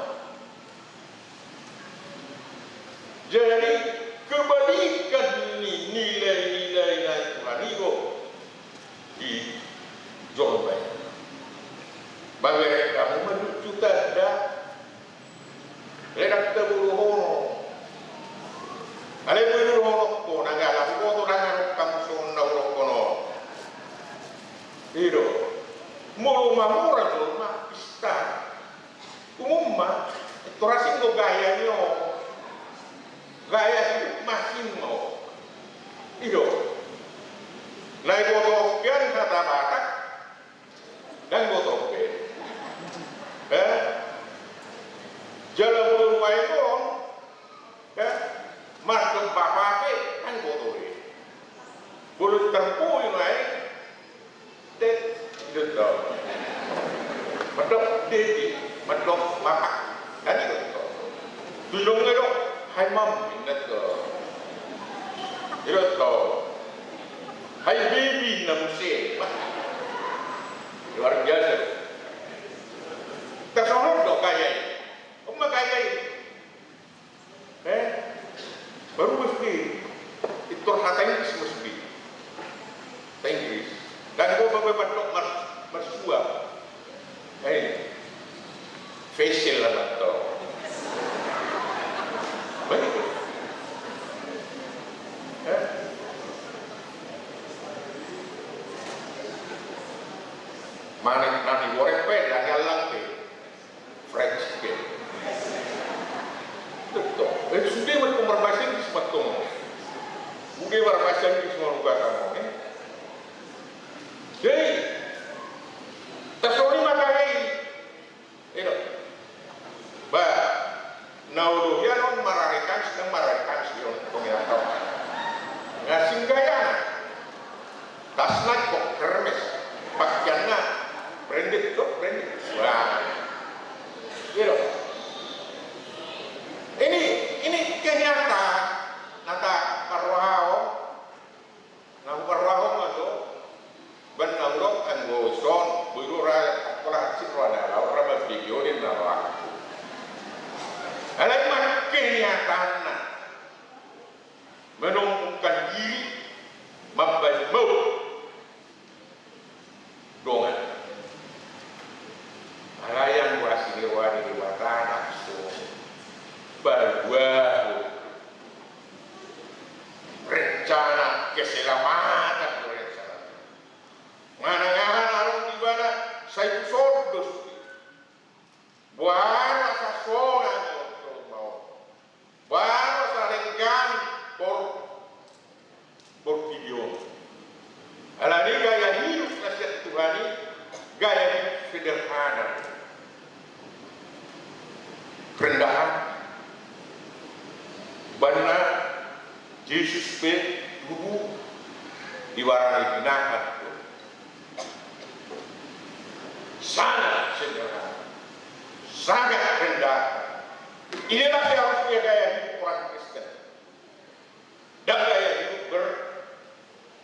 Jadi, kebalikan ni nilai-nilai na di Tuhan i do di jolma i. Baen hamu ma lucu tanda. Alai ndang tabotohon. Alai boi do dohonon ho, na gabe huboto ndang adong hamu songon na hudokhon on. I do. Molo mamora jolma, pistar. Umum ma, pintor asing do gaya ni on. Gaya hidup masing ma on. I do. Na iboto on pe hata Batak, ndang iboto on pe. Eh? Jala molo nuaeng on, eh? Marga bapa pe, Boto i. Bolon tarpoi nai. Tet, tet do. Mandok deti, mandok mapak. Kan i do. Tulung do. Hai mam, inna do. I do. Hai baby, inna muse. Luar biasa. Tarsongon do gaya i. Oma gaya i. Eh? Baru mesti itu hata Inggris mesti. Hata Inggris. Dan gua bapak mandok mar, marsua. Eh. Facial lah mandok. Baik. Eh? Mana nanti goreng pe, lagi alang pe. Fried chicken. Betul. Eh, sude ma tu marbahasa Inggris ma tu. Sude marbahasa Inggris ma tu, eh. Jadi, tarsongon i ma gaya i. Ino. Ba, na olo hian on mararikan, sedang mararikan si on, tong ya tong. Ngasing gaya. Tasna kok Hermes, pakaianna branded, tuh, branded. Wah. Gitu. Ini, ini kenyataan, na taparrohahon, na huparrohahon ma tu, ban na hudok anggo ison, boi do ra, pola hansit roha ni halak on ra mambege on, ninna rohangku. Alai ma kenyataanna. Menemukan diri mambahen maut dongan. Alai anggo asi ni roha ni Debata na so paluahon rencana keselamatan do rencana. Manang aha na adong di ibana, sai tuson do sude. Boha rasa sonang on, tolong ma on. Boha rasa denggan por, portibi on. Alani gaya hidup na sian Tuhan i, gaya hidup sederhana. Rendah hati. Umbahen na Jesus pe tubu di warna i pinahan. Sangat sederhana, sangat rendah. Inilah seharusnya gaya hidup orang Kristen. Dan gaya hidup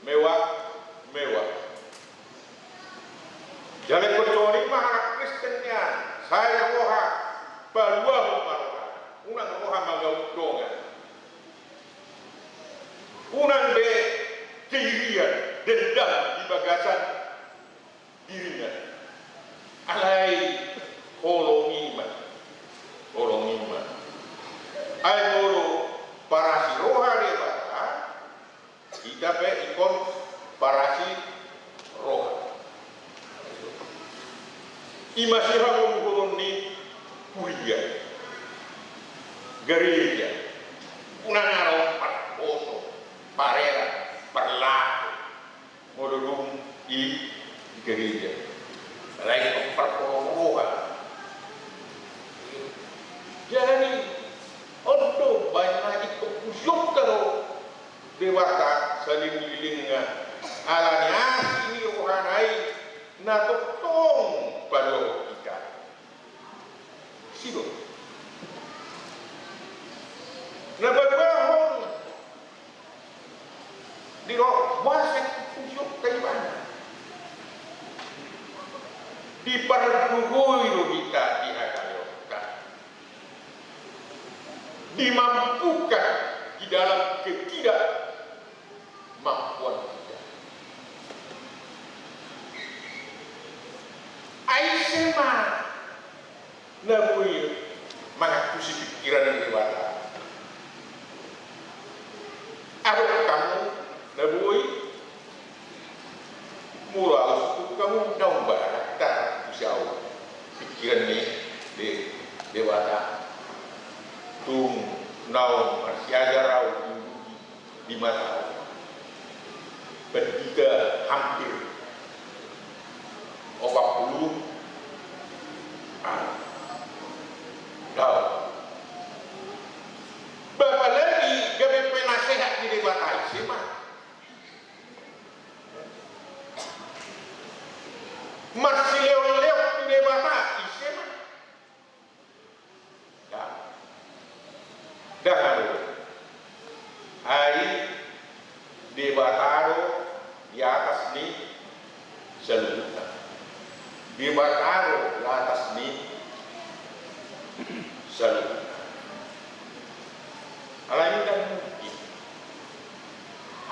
bermewah-mewah. Jadi, songon i ma halak Kristen nian, sai roha paluahon ma roha, unang roha manggauk dongan. Unang be keirian, dendam di bagasan dirina. Alai holongi ma, holongi ma. Ai molo parasi roha Debata, hita pe ingkon parasi roha. I ma sihangoluhon ni kuria, gareja, unang adong parposo, parela, parlaho. Molo dung i gareja, alai ingkon parposo roha. Jadi on do umbahen na ingkon pujion do Debata salelenglelengna, alani asi ni rohana i na tongtong paluahon hita. Sidok. Na paluahon di roha, boasa dipujion Ibana? Dipargogoi do hita di hagaleonta. Dimampukan di dalam ketidakmampuan hita. Ai ise ma na boi mangantusi pingkiran ni Debata? Adong hamu na boi? Molo au, sungkun hamu, naung barang tartusi au pingkiran ni De-, Debata. Tung naung marsiajar au di, di mata au. Pandita hampir opat puluh. Ah. Taon. Apalagi gabe penasehat ni Debata i, Dang do. Ai Debata do di atas ni saluhutna. Debata do di atas ni saluhutna. Alai dang mungkin.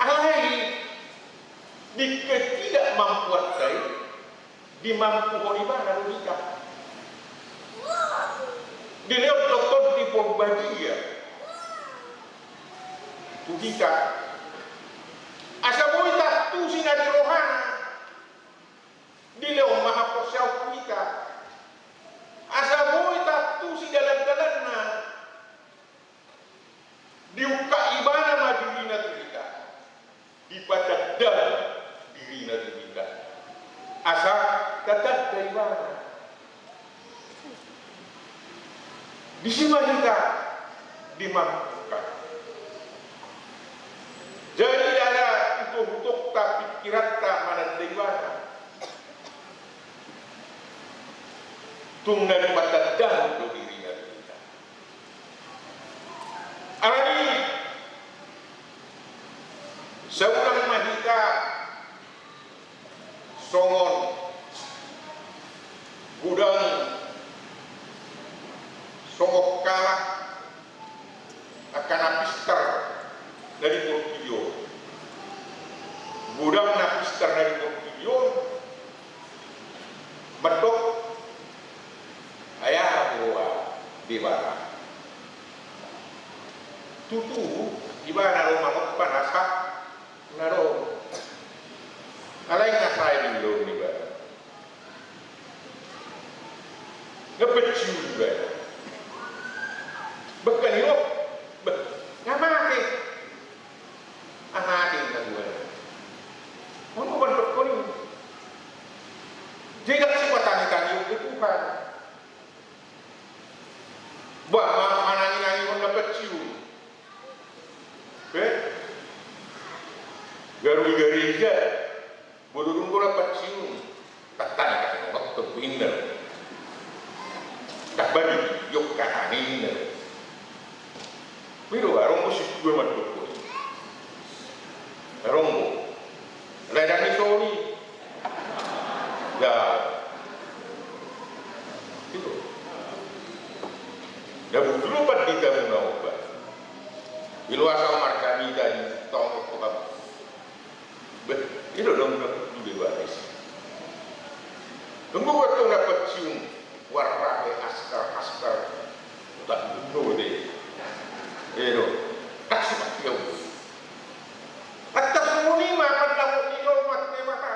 Alai di ketidakmampuanta i, dimampuhon ibana do hita. Dilehon do Tondi Porbadia tu hita asa boi taantusi na di rohana. Dilehon ma haporseaon tu hita asa boi taantusi dalan-dalanna. Diungkap ibana ma dirina tu hita. Dipatanda dirina tu hita asa tatanda ibana. Disi ma hita dimampuhon. Jadi ndada utok-utokta, pingkiranta mananda ibana. Tung na dipatandahon do dirina tu hita. Alani i, sai unang ma hita songon godang, songon halak angka na pistar na di portibi on. Godang na pistar na di portibi on mandok, ai aha do roha Debata? Tutu, ibana do manompa na sah na ro. Alai nga sae dilehon ibana. Nga pensiun ibana. Bahkan io, bah, nga mate. Nga mate nga ibana. Ono mandokkon i. Jadi dang sipatangi-tangihon tu Tuhan. Bah, ma-, manangi-nangihon na pensiun. Pe? Garu di gareja. Molo dung do na pensiun, tangkas do manonton ninna. Tamba di jok kahaninna. Miro, adong do si dua mandok. Adong do. Ledang ni soni. Ya. Itu. Da bujur pandita muna obat. Ilu asal marga mida di tong obat. Beh, i do dong na butuh di baris. Tunggu waktu na pensiun, warna be askar, askar. Tak bunuh deh. I do. Kasih pakai. Atas muni ma pandapot ni lo mat ni mata.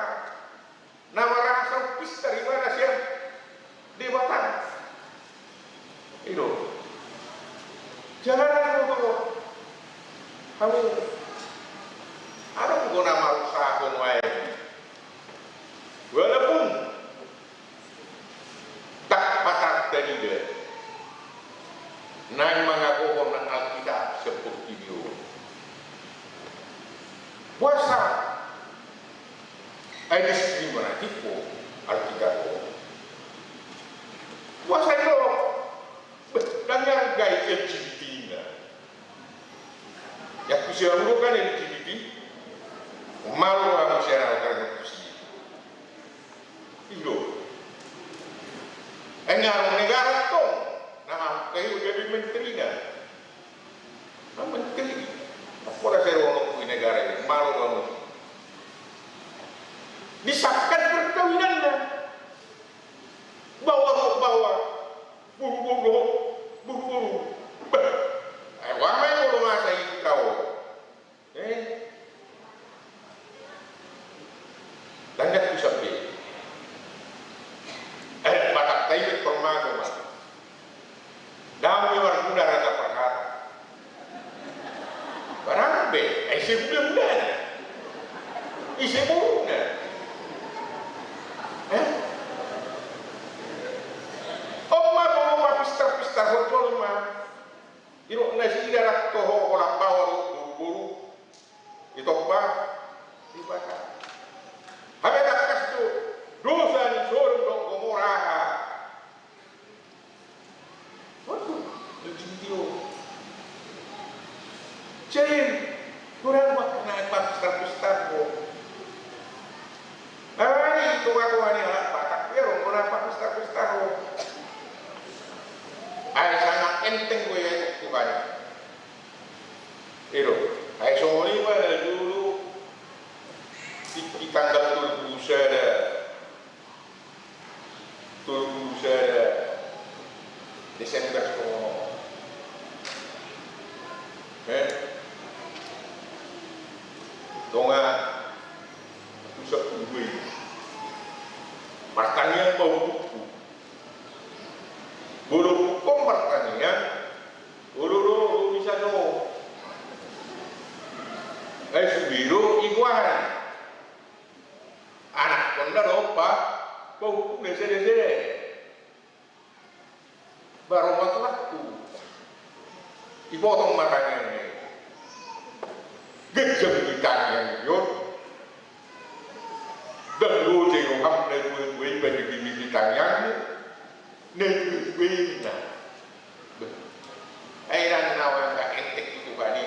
Na marasa pistar ibana sian Debata. I do. Jangan do hamu. Adong do na marusaha nuaeng. Walaupun tak patah dari dia. Naeng mangagohon Alkitab seperti dia. Puasa. Ai diskriminatif do Alkitab on. Puasa i do. Beh, dang dihargai L G B T na. Ia tu sian udo kan L G B T. Malo hamu sian au kan tu si. I do. Ai nga adong negara tong. Na, kai jadi menterina. Amang kali. Apa rasa ro di negara i, malo do hamu. Disahkan perkawinanna. Baoa dohot baoa. Boru-boru dohot boru-boru. Bah. Ai, wa ma i molo masa i kau. Eh. Dang tu sampe. Eh, Batak tai bet permago ma. Dang be marguna rata parhata. Barang be, ai ise guna-gunana. Ise boruna. Eh? On ma boru ma pistar-pistar hot jolma. Idok nasida rap toho holan baoa dohot boru-boru. Itompa Debata. Hape tangkas do dosa ni Sodom dohot Gomora. Waduh, L G B T on. Jadi, kurang waktu naik pakustar-kustar ho. Ai, tonga-tonga ni halak Batak, ia ro, kurang pakustar-kustar ho. Ai, sangat enteng gue ya, Tuhan. Ido, ai songon i ma na jolo, di, di tanggal tolu pulu sada, tolu pulu sada Desember songon on. Eh? Tonga, pusat kudu i. Martangiang ma uhumhu. Molo uhum martangiang, olo do, olo bisa do. Ai sude do i goarna. Anakkonna do pa, pahumpuna sada-sada. Baru ma tuanku. Dipotong ma tangiangna i. Ganjang di tangiang i on. Ndang loja i roham na tua-tua i, baen di tangiangmu. Na tua-tua i na. Ai ndang na angka enteng tu Tuhan i,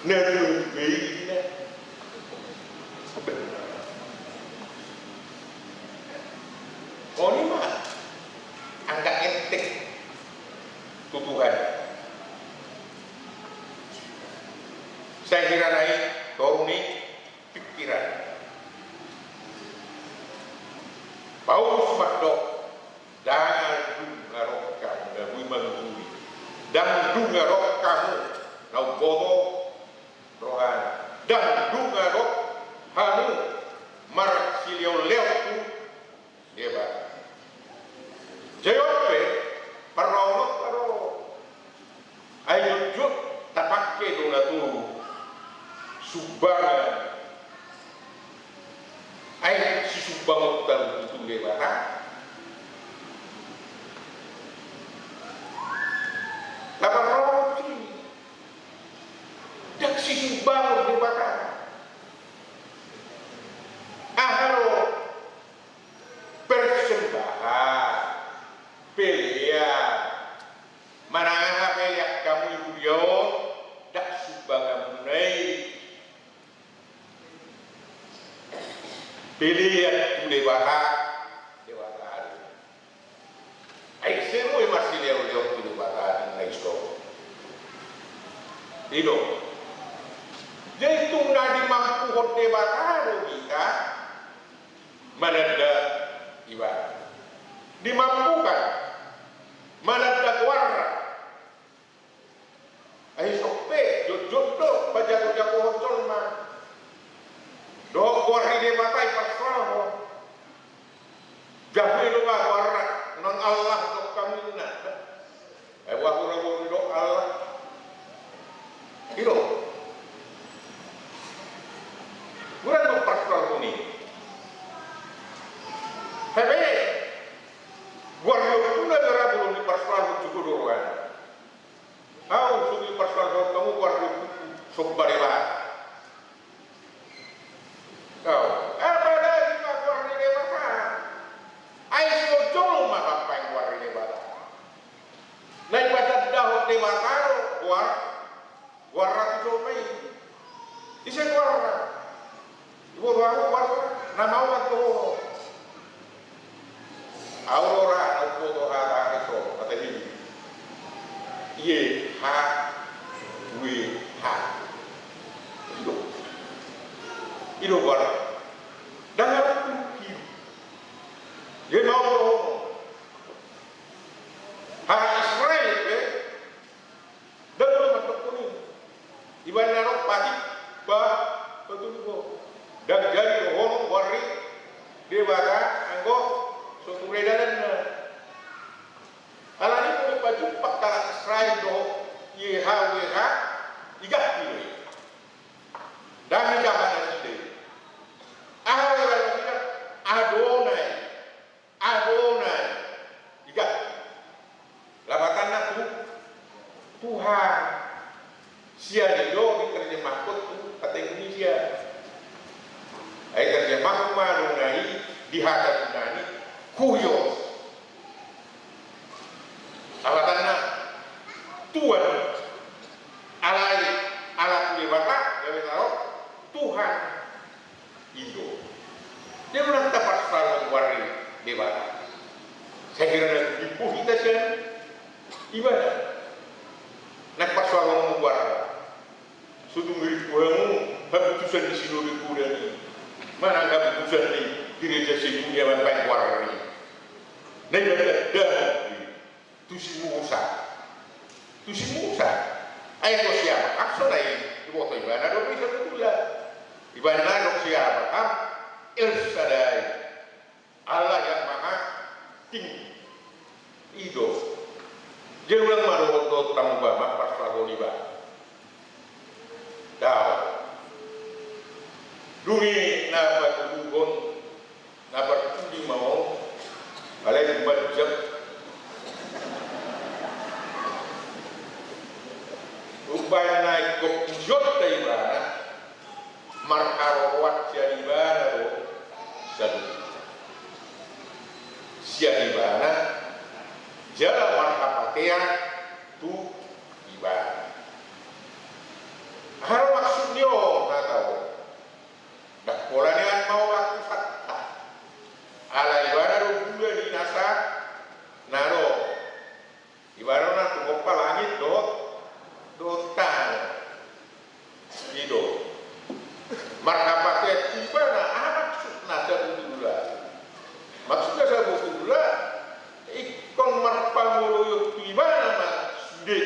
na tua-tua i na. On i ma angka enteng tu Tuhan. Sai hira na i toru ni pikiran. Paulus mandok, ndang dung adong hamu na boi manguhumi. Ndang dung adong hamu na umboto rohana. Ndang dung adong hamu marsileonleon tu Debata. Jei on pe, parrohahononta do. Ai jotjot tapangke do na tu sumbangan. Ai sisumbangonta do tu Debata. Taparrohahon i. Ndang sisumbangon Debata. Aha do? Persembahan, pelean, manang aha pelean hamu di huria on, ndang sumbanganmuna i. Pelean tu Debata, Debata do. Ai ise boi marsileonleon tu Debata ninna i so. I do. Jadi tung na dimampuhon Debata do hita mananda ibadah. Dimampukan mananda goarna. Ai ison pe, jotjot do pajagojagohon jolma. Dohot goar ni Debata i parsoalhon. Jabu i do ba goarna, nang Allah do hamu ninna. Ai boha hurang do Allah. I do. Hurang do parsoalhon i. Hape goar ni ompuna do ra, molo diparsoalhon jotjot do rohana. Au so diparsoalhon hamu goar ni ompungku, somba Debata. Au, apalagi ma goar ni Debata. Ai so jolo ma pampaing goar ni Debata. Na dipatandahon Debata do goar, goarna tu jolma i. Ise goarna? Diboto ahu goarna, na maolan do ho. Ahu do ra na umboto hata, hata i so, hata i. Ye ha, we ha. I do. I do goarna. Ndang adong tu hi. Ye maol do ho. Halak Israel pe, ndang adong mandok i. Ibaen na adong patik, ba, patuluhon. Ndang jadi dohonon goar ni Debata anggo so ture dalanna. Alani i molo pajumpang halak Israel dohot ye ha, we ha, diganti do i. Ndang dijaha nasida i. Aha do dibaen nasida? Adonai. Adonai. Diganti. Lapatanna tu Tuhan. Sian i do diterjemahkon tu hata Indonesia. Ai terjemahkon ma Adonai di hata Yunani, Kurios. Lapatanna Tuhan. Alai ala tu Debata gabe taro Tuhan. I do. Dia ma na taparsaoran goar ni Debata. Sai hira na tumimbo hita sian Ibana. Na parsaoran goar. So tung dirimpu hamu haputusan ni sinode godang i. Manang haputusan ni gereja sedunia mambaen goar i. Na Ibana da. Tusi Musa. Tusi Musa. Ai anggo si Abraham so na i, diboto Ibana do i sabotulna. Ibana do si Abraham El Shaddai, Allah yang Maha Tinggi. I do. Jadi unang ma dohot-dohot hamu ba mamparsaoran Ibana. Dao. Dung i na patuduhon na parpudi ma on, alai manjak. Umbahen na ingkon pujionta Ibana, marharoroan sian Ibana do saluhutna. Sian Ibana jala marhapatean tu Ibana. Aha do maksud ni on hata on? Ndang pola nian maulang tu santa. Ala Ibana do gula ni nasa na ro. Ibana do na tumompa langit dohot, dohot tano. I do. Marhapatean tu Ibana, aha maksudna sabotulna? Maksudna sabotulna, ingkon marpangoloion tu Ibana ma sude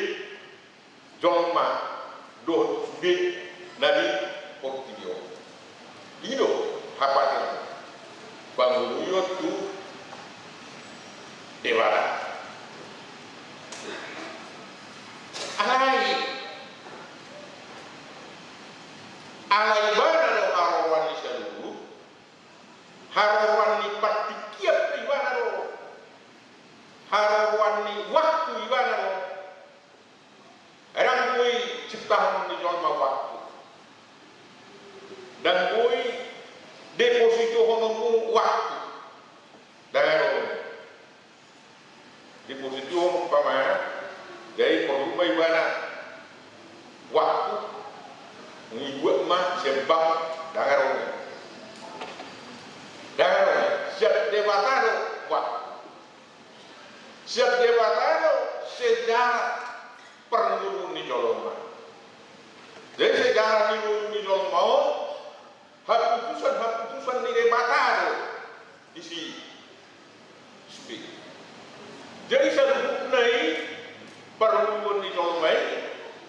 jolma dohot sude na di portibi on. I do hapatean, pangoloion tu Debata. Alai, ala Ibana do haroroan ni saluhut, haroroan ni partingkian Ibana do, haroroan ni waktu Ibana do. Ndang boi ciptahon ni jolma waktu. Ndang boi depositohon waktu. Ndang adong. Depositohon umpamana, jadi porlu ma Ibana waktu, dibuat ma sian bank, ndang adong. Ndang adong. Sian Debata do waktu. Sian Debata do sejarah parngoluon ni jolma. Jadi sejarah ni ngolu ni jolma on, haputusan-haputusan ni Debata do disi sude. Jadi saluhutna i parngoluon ni jolma i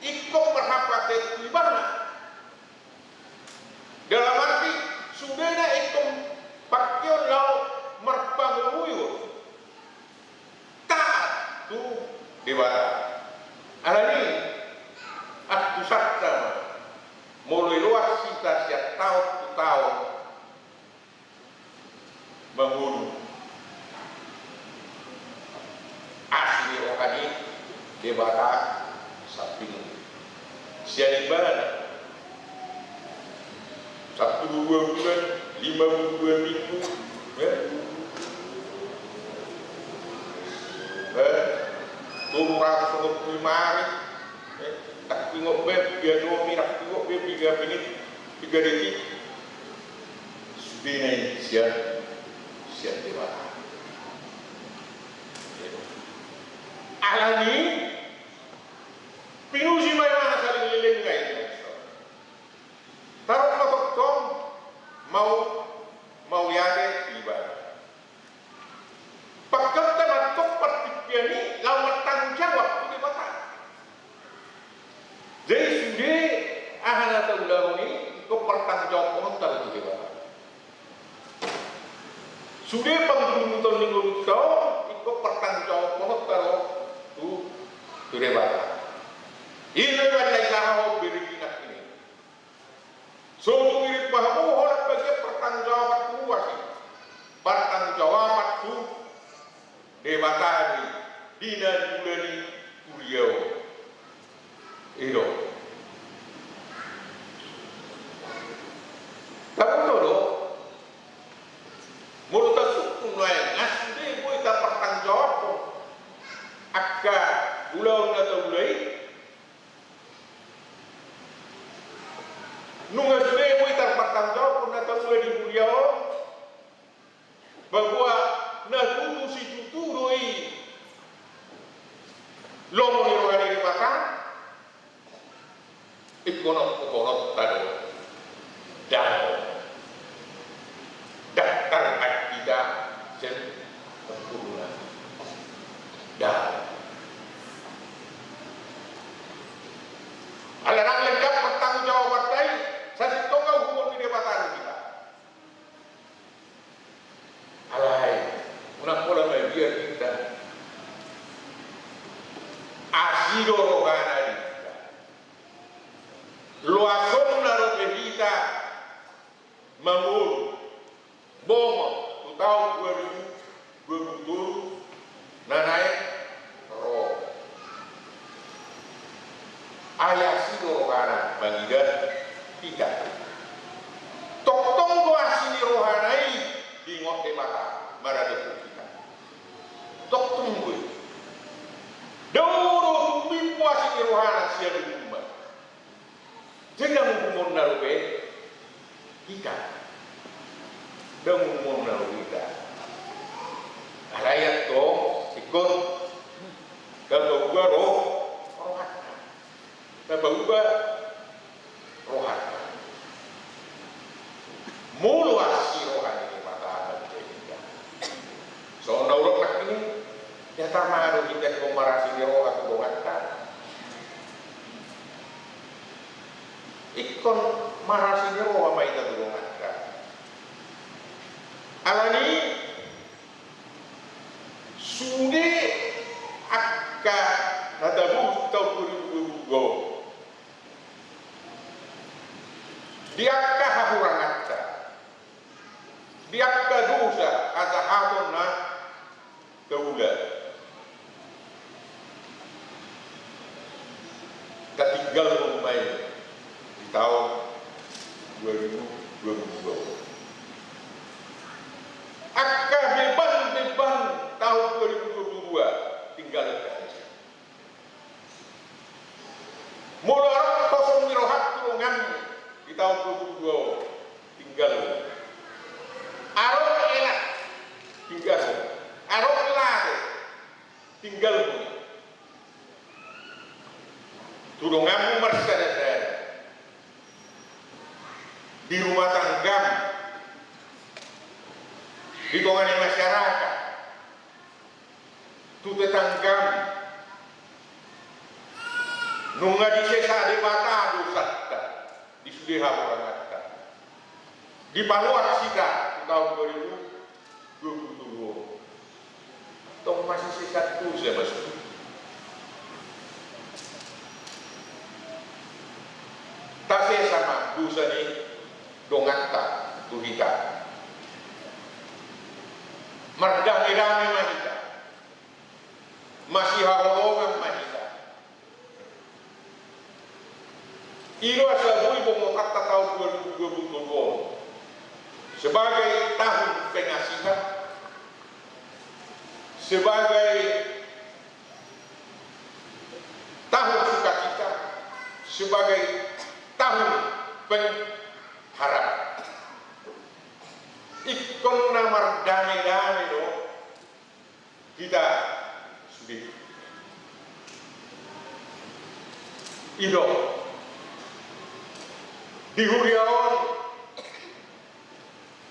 ingkon marhapatean tu Ibana. Dalam arti, sudena ingkon pangkeon laho marpangoloion taat tu Debata. Alani i, antusanta ma, molo iloas hita sian taon tu taon mangolu, asi ni roha ni Debata sampingmu. Sian Ibana, sampulu dua bulan, lima puluh dua minggu, ya. Eh, tolu ratus onom puluh lima ari, eh, ndang huingot be piga jom i, ndang huingot be piga menit, piga detik. Sudena i sian, sian Debata. Alani i, pinuji ma Ibana saleleng lelengna i. Tarup ma tongtong mau, mauliate tu Ibana. Pangkeonta ma tong partingkian i laho martanggung jawab tu Debata. Jadi sude aha na taulahon i ingkon partanggungjawabanonta do tu Debata. Sude panggulumuton ni ngolunta on ingkon partanggungjawabanonta do tu, tu Debata. I do ibana na i, aha ho bere hinak ini. So tung dirimpu hamu holan bagian partanggungjawaban tu ruas i. Partanggungjawaban tu Debata do i di na gula ni kuria on. I do. Taboto do. Molo tasungkun nuaeng, nga sude boi tapartanggungjawabbon angka ulaon na taula i. Nunga sude boi tarpartanggungjawabhon na taula di huria on, bahwa na tutu situtu do i lomo ni roha ni Debata. Ingkon hohom ta do, dang, dang tarbahen hita sian parpuduna. Dang. Ala ndang lengkap partanggungjawaban ta i, sasintongna uhumon ni Debata do hita. Alai, unang pola mabiar hita. Asi do rohana di hita. Loasonna dope hita mangolu, bongot tu taon dua ribu dua puluh tolu na naeng ro. Ai asi do rohana mangida hita. Tongtong do asi ni rohana i diingot Debata maradophon hita. Tongtong do i. Dao do tumimbo asi ni rohana sian uhumna. Jadi dang uhumonna dope hita. Dang uhumonna dope hita. Alai antong ingkon tapaubah ro-, rohanta. Tapaubah rohanta. Molo asi roha ni Debata mangida hita. Songon na hudok nangkin i, ia tama do hita ingkon marasi ni roha tu donganta. Ingkon marasi ni roha ma hita tu donganta. Alani sude angka na tabuhut taon dua ribu dua puluh dua on, di angka hahuranganta, di angka dosa hajahaton na taula, tatinggalhon ma i di taon dua ribu dua puluh dua. Angka beban-beban taon dua ribu dua puluh dua tinggalhon. Molo adong kosong ni roham tu donganmu di taon dua puluh dua on, tinggalhon. Adong elat, tinggalhon. Adong late, tinggalhon. Tu donganmu marsadasada, di rumah tanggam, di tonga ni masyarakat, tu tetanggam, nunga disesa Debata dosanta di sude hahuranganta. Dipaloas hita tu taon dua ribu dua puluh tolu on. Tong masisesa dosa ma sude. Tasesa ma dosa ni donganta tu hita. Mardame-dame ma hita. Masihaholongan ma hita. I do asa boi bongotanta taon dua ribu dua puluh tolu on sebagai tahun pengasihan, sebagai tahun sukacita, sebagai tahun pengharapan. Ingkon na mardame-dame do hita sude. I do, di huria on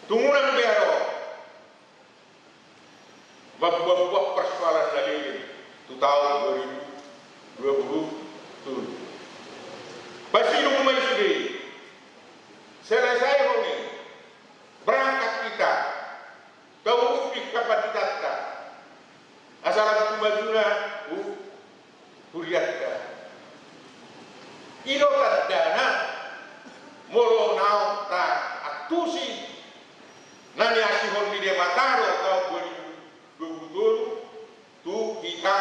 tung unang be adong mambuat-buat persoalan na leleng tu taon dua ribu dua puluh tolu. Pasidung ma i sude, selesaihon i, berangkat hita, taurupi kapanditanta, asa lam tu majuna hu-, hurianta. I do tandana molo naung taantusi na niasihon ni Debata do taon dua ribu dua puluh tolu tu hita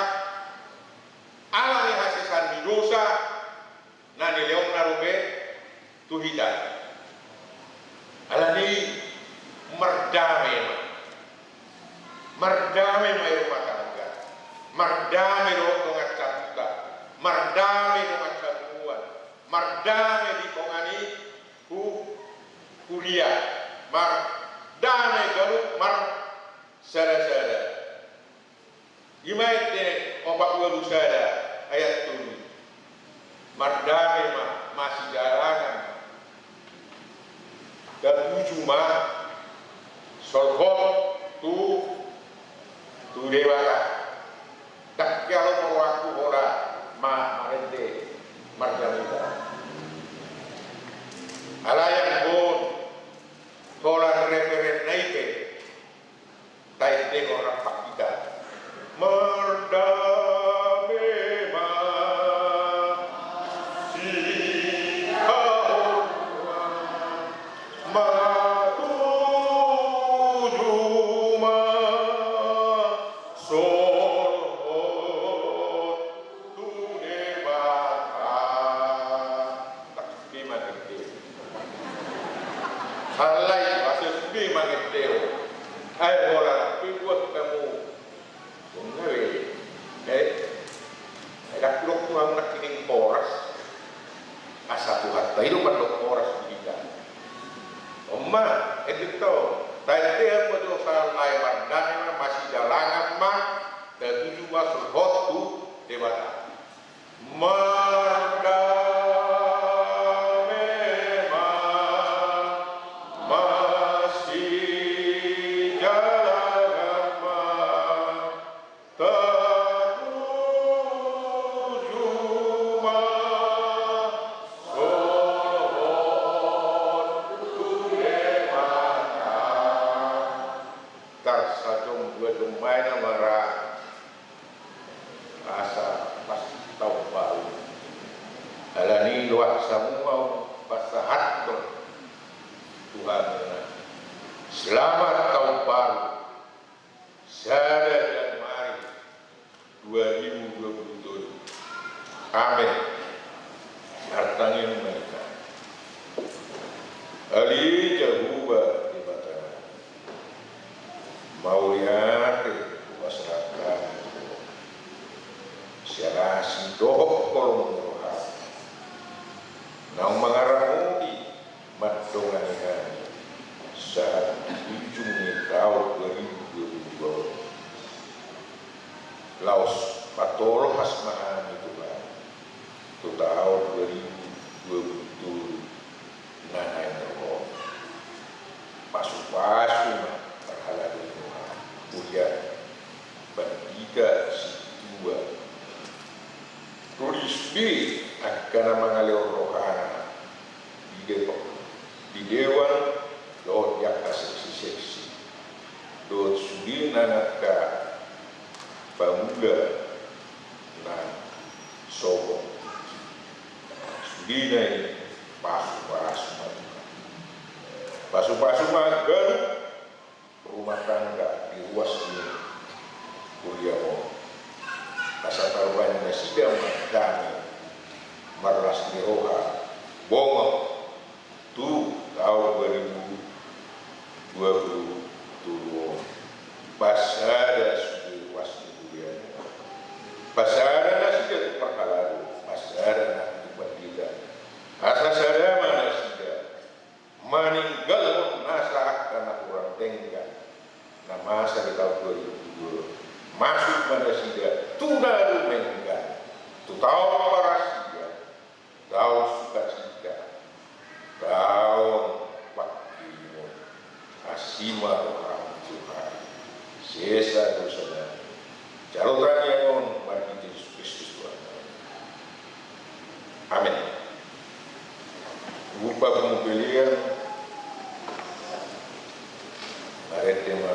ma solhot tu, tu Debata. Ndang hea rohangku holan ma-, marende marjamitang. Alai anggo holan referenna i pe, taendehon rap hita. Mardame ma sitaonon, matuju ma solhot tu Debata. Ndang sude mangendehon. Alai asa sude mangendehon. Ai holan pe buat hamu. Nunga be. Eh. Ai ndang hudok tu hamu nangkining horas. Asa Tuhanta i do mandok horas di hita. On ma, ende tong. Taendehon ma jo sahali nai, mardame ma, masidalangan ma, tatuju ma solhot tu Debata. Mardame ma, masidalangan ma, tatuju ma solhot tu Debata. Tarsajom dua jom ma i na mara. Asa pas taon baru. Alani loas hamu ma pasahathon tu hamuna. Selamat Tahun Baru. Sada Januari dua ribu dua puluh tolu. Amen. Martangiang ma hita. Ale Jahowa Debata, mauliate hupasahat hami tu Ho sian asi dohot holong ni roham, naung mangaramoti mandongani hami sahat tu ujung ni taon dua ribu dua puluh dua on. Laos patolhas ma hami Tuhan tu taon dua ribu dua puluh tolu na naeng ro on. Pasupasu ma parhalado ni roham, huria, pandita, sintua, ro di sude angka na mangalehon rohana di dewan, di dewan dohot di angka seksi-seksi, dohot sude nang angka pamula na sogot. Sudena i, pasupasu ma Tuhan. Pasupasu ma ganup rumah tangga di ruas ni huriaM on. Asa tarbahen nasida ma dame, marlas ni roha, bongot tu taon dua ribu dua puluh tolu on. Pasada sude ruas ni huriaM on. Pasada nasida tu parhalado, pasada nang tu pandita. Asa sada ma nasida maninggalhon nasa angka na hurang denggan na masa di taon dua ribu dua puluh. Masuk ma nasida tu na dumenggan, tu taon parasian, taon sukacita, taon pangkirimon. Asi ma rohaM Tuhan, sesa dosa nami. Jalo tangiang on marhite Jesus Kristus Tuhannami. Amen. Buka pemupilian. Marende ma.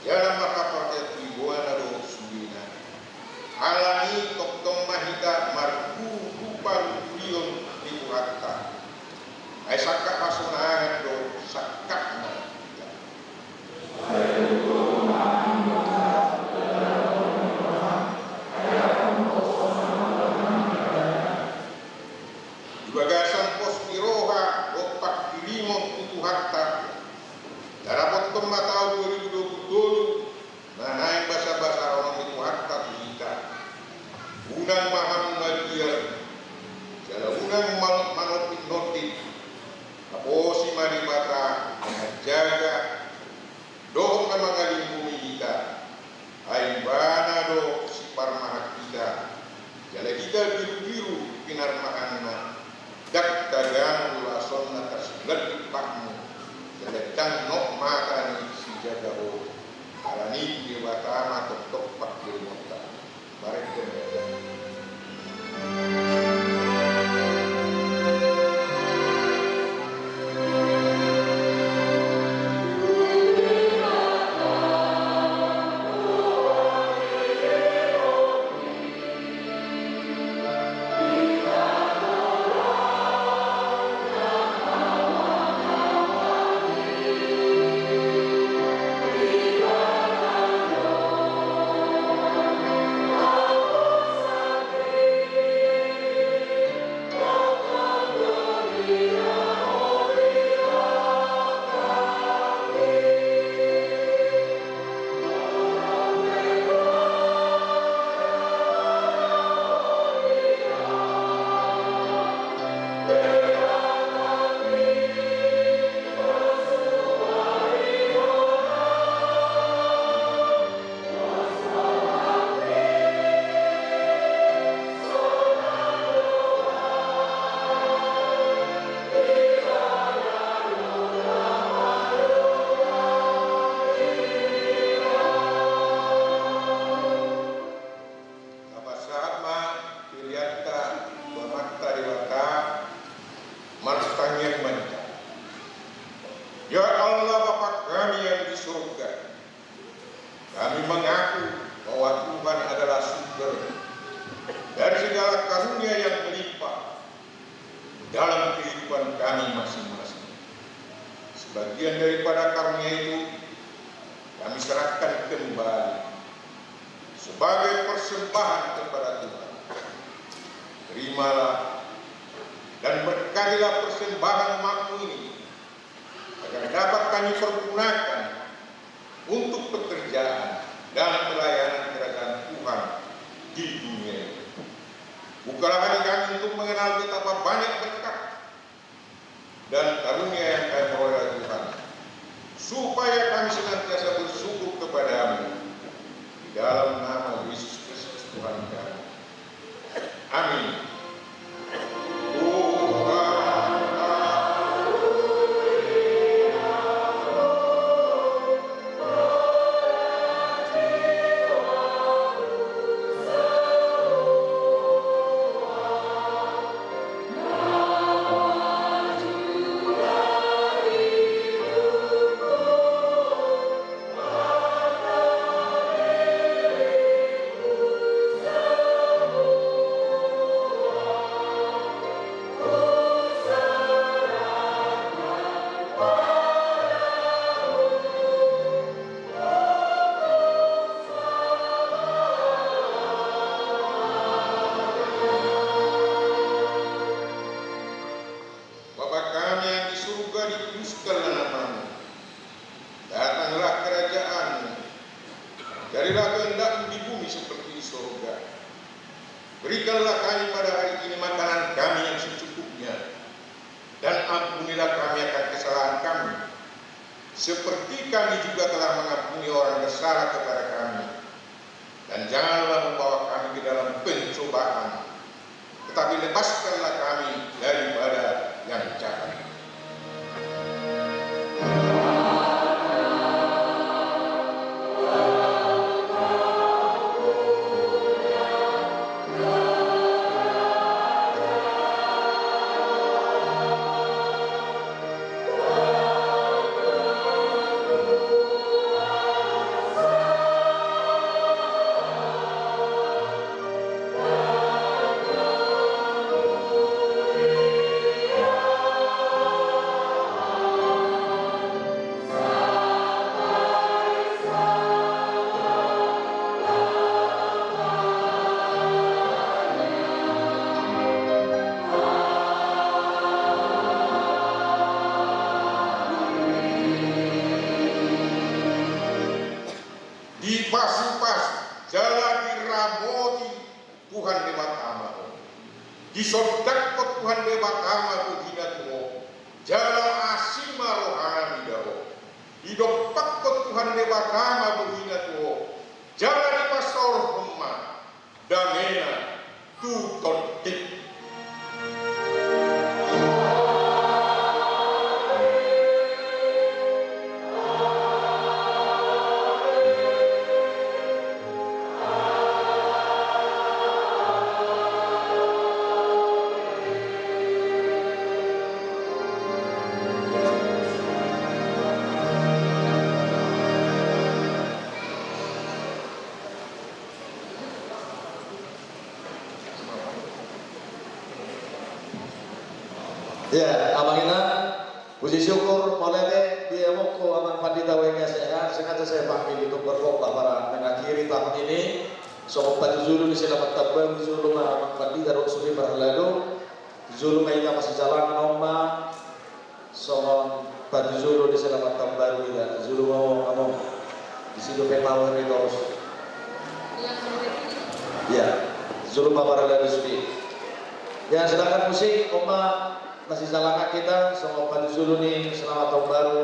Jala marhaporseaon tu ibana do sudena. Alani i tongtong ma hita marhurhur parhurion ni Tuhanta. Ai sangkap hasonangan do sangkapna hita. Di bagasan pos ni roha dohot panghirimon tu Tuhanta, tadapothon ma taon dua ribu dua puluh tolu na naeng basabasahonon ni Tuhanta tu hita. Unang ma hamu magiar, jala unang ma manonditnondit. Haposi ma Debata na manjaga dohot na mangalindungi hita. Ai Ibana do siparmahan hita, jala hita birubiru pinarmahanna. Ndang tagangu lasonna tarsulat di patmu, jala ndang nok mata ni sijaga ho. Alani i tu Debata ma tongtong panghirimonta. Marende ma hita. Tapasahat ma peleanta tu Amanta Debata. Martangiang ma hita. Ya Allah, Bapa kami yang di surga, kami mengaku bahwa Tuhan adalah sumber dari segala karunia yang melimpah dalam kehidupan kami masing-masing. Sebagian daripada karunia itu kami serahkan kembali sebagai persembahan kepada Tuhan. Terimalah dan berkatilah persembahan umat-Mu ini, agar dapat kami pergunakan untuk pekerjaan dan pelayanan kerajaan Tuhan di dunia ini. Bukalah hati kami untuk mengenal betapa banyak berkat dan karunia yang kami peroleh dari Tuhan, supaya kami senantiasa bersyukur kepada-Mu. Di dalam nama Yesus Kristus Tuhan kami. Amin. Bapa kami yang di surga, dikuduskanlah nama-Mu. Datanglah kerajaan-Mu. Jadilah kehendak-Mu di bumi seperti di surga. Berikanlah kami pada hari ini makanan kami yang secukupnya. Dan ampunilah kami akan kesalahan kami, seperti kami juga telah mengampuni orang bersalah kepada kami. Dan janganlah membawa kami ke dalam pencobaan, tetapi lepaskanlah kami daripada yang jahat. Dipasupasu jala diramoti Tuhan Debata ma ho. Disondangkon Tuhan Debata ma bohina tu ho, jala asi ma rohana mida ho. Didompakkon Tuhan Debata ma bohina tu ho, jala dipasaorhon ma damena tu tondim. Ya, amang inang, puji syukur, mauliate di amongku amang pandita W K S H, sengaja saya panggil untuk berkhotbah pada mengakhiri tahun ini. Songon patujolo ni selamat tahun baru, jolo ma amang pandita dohot sude parhalado, jolo ma hita masijalangan on ma. Songon patujolo ni selamat tahun baru hita, jolo ma ho amang. Disi dope power ni torus. Ya, jolo ma parhalado sude. Ya, silakan musik, on ma masijalangan hita songon patujolo ni selamat tahun baru.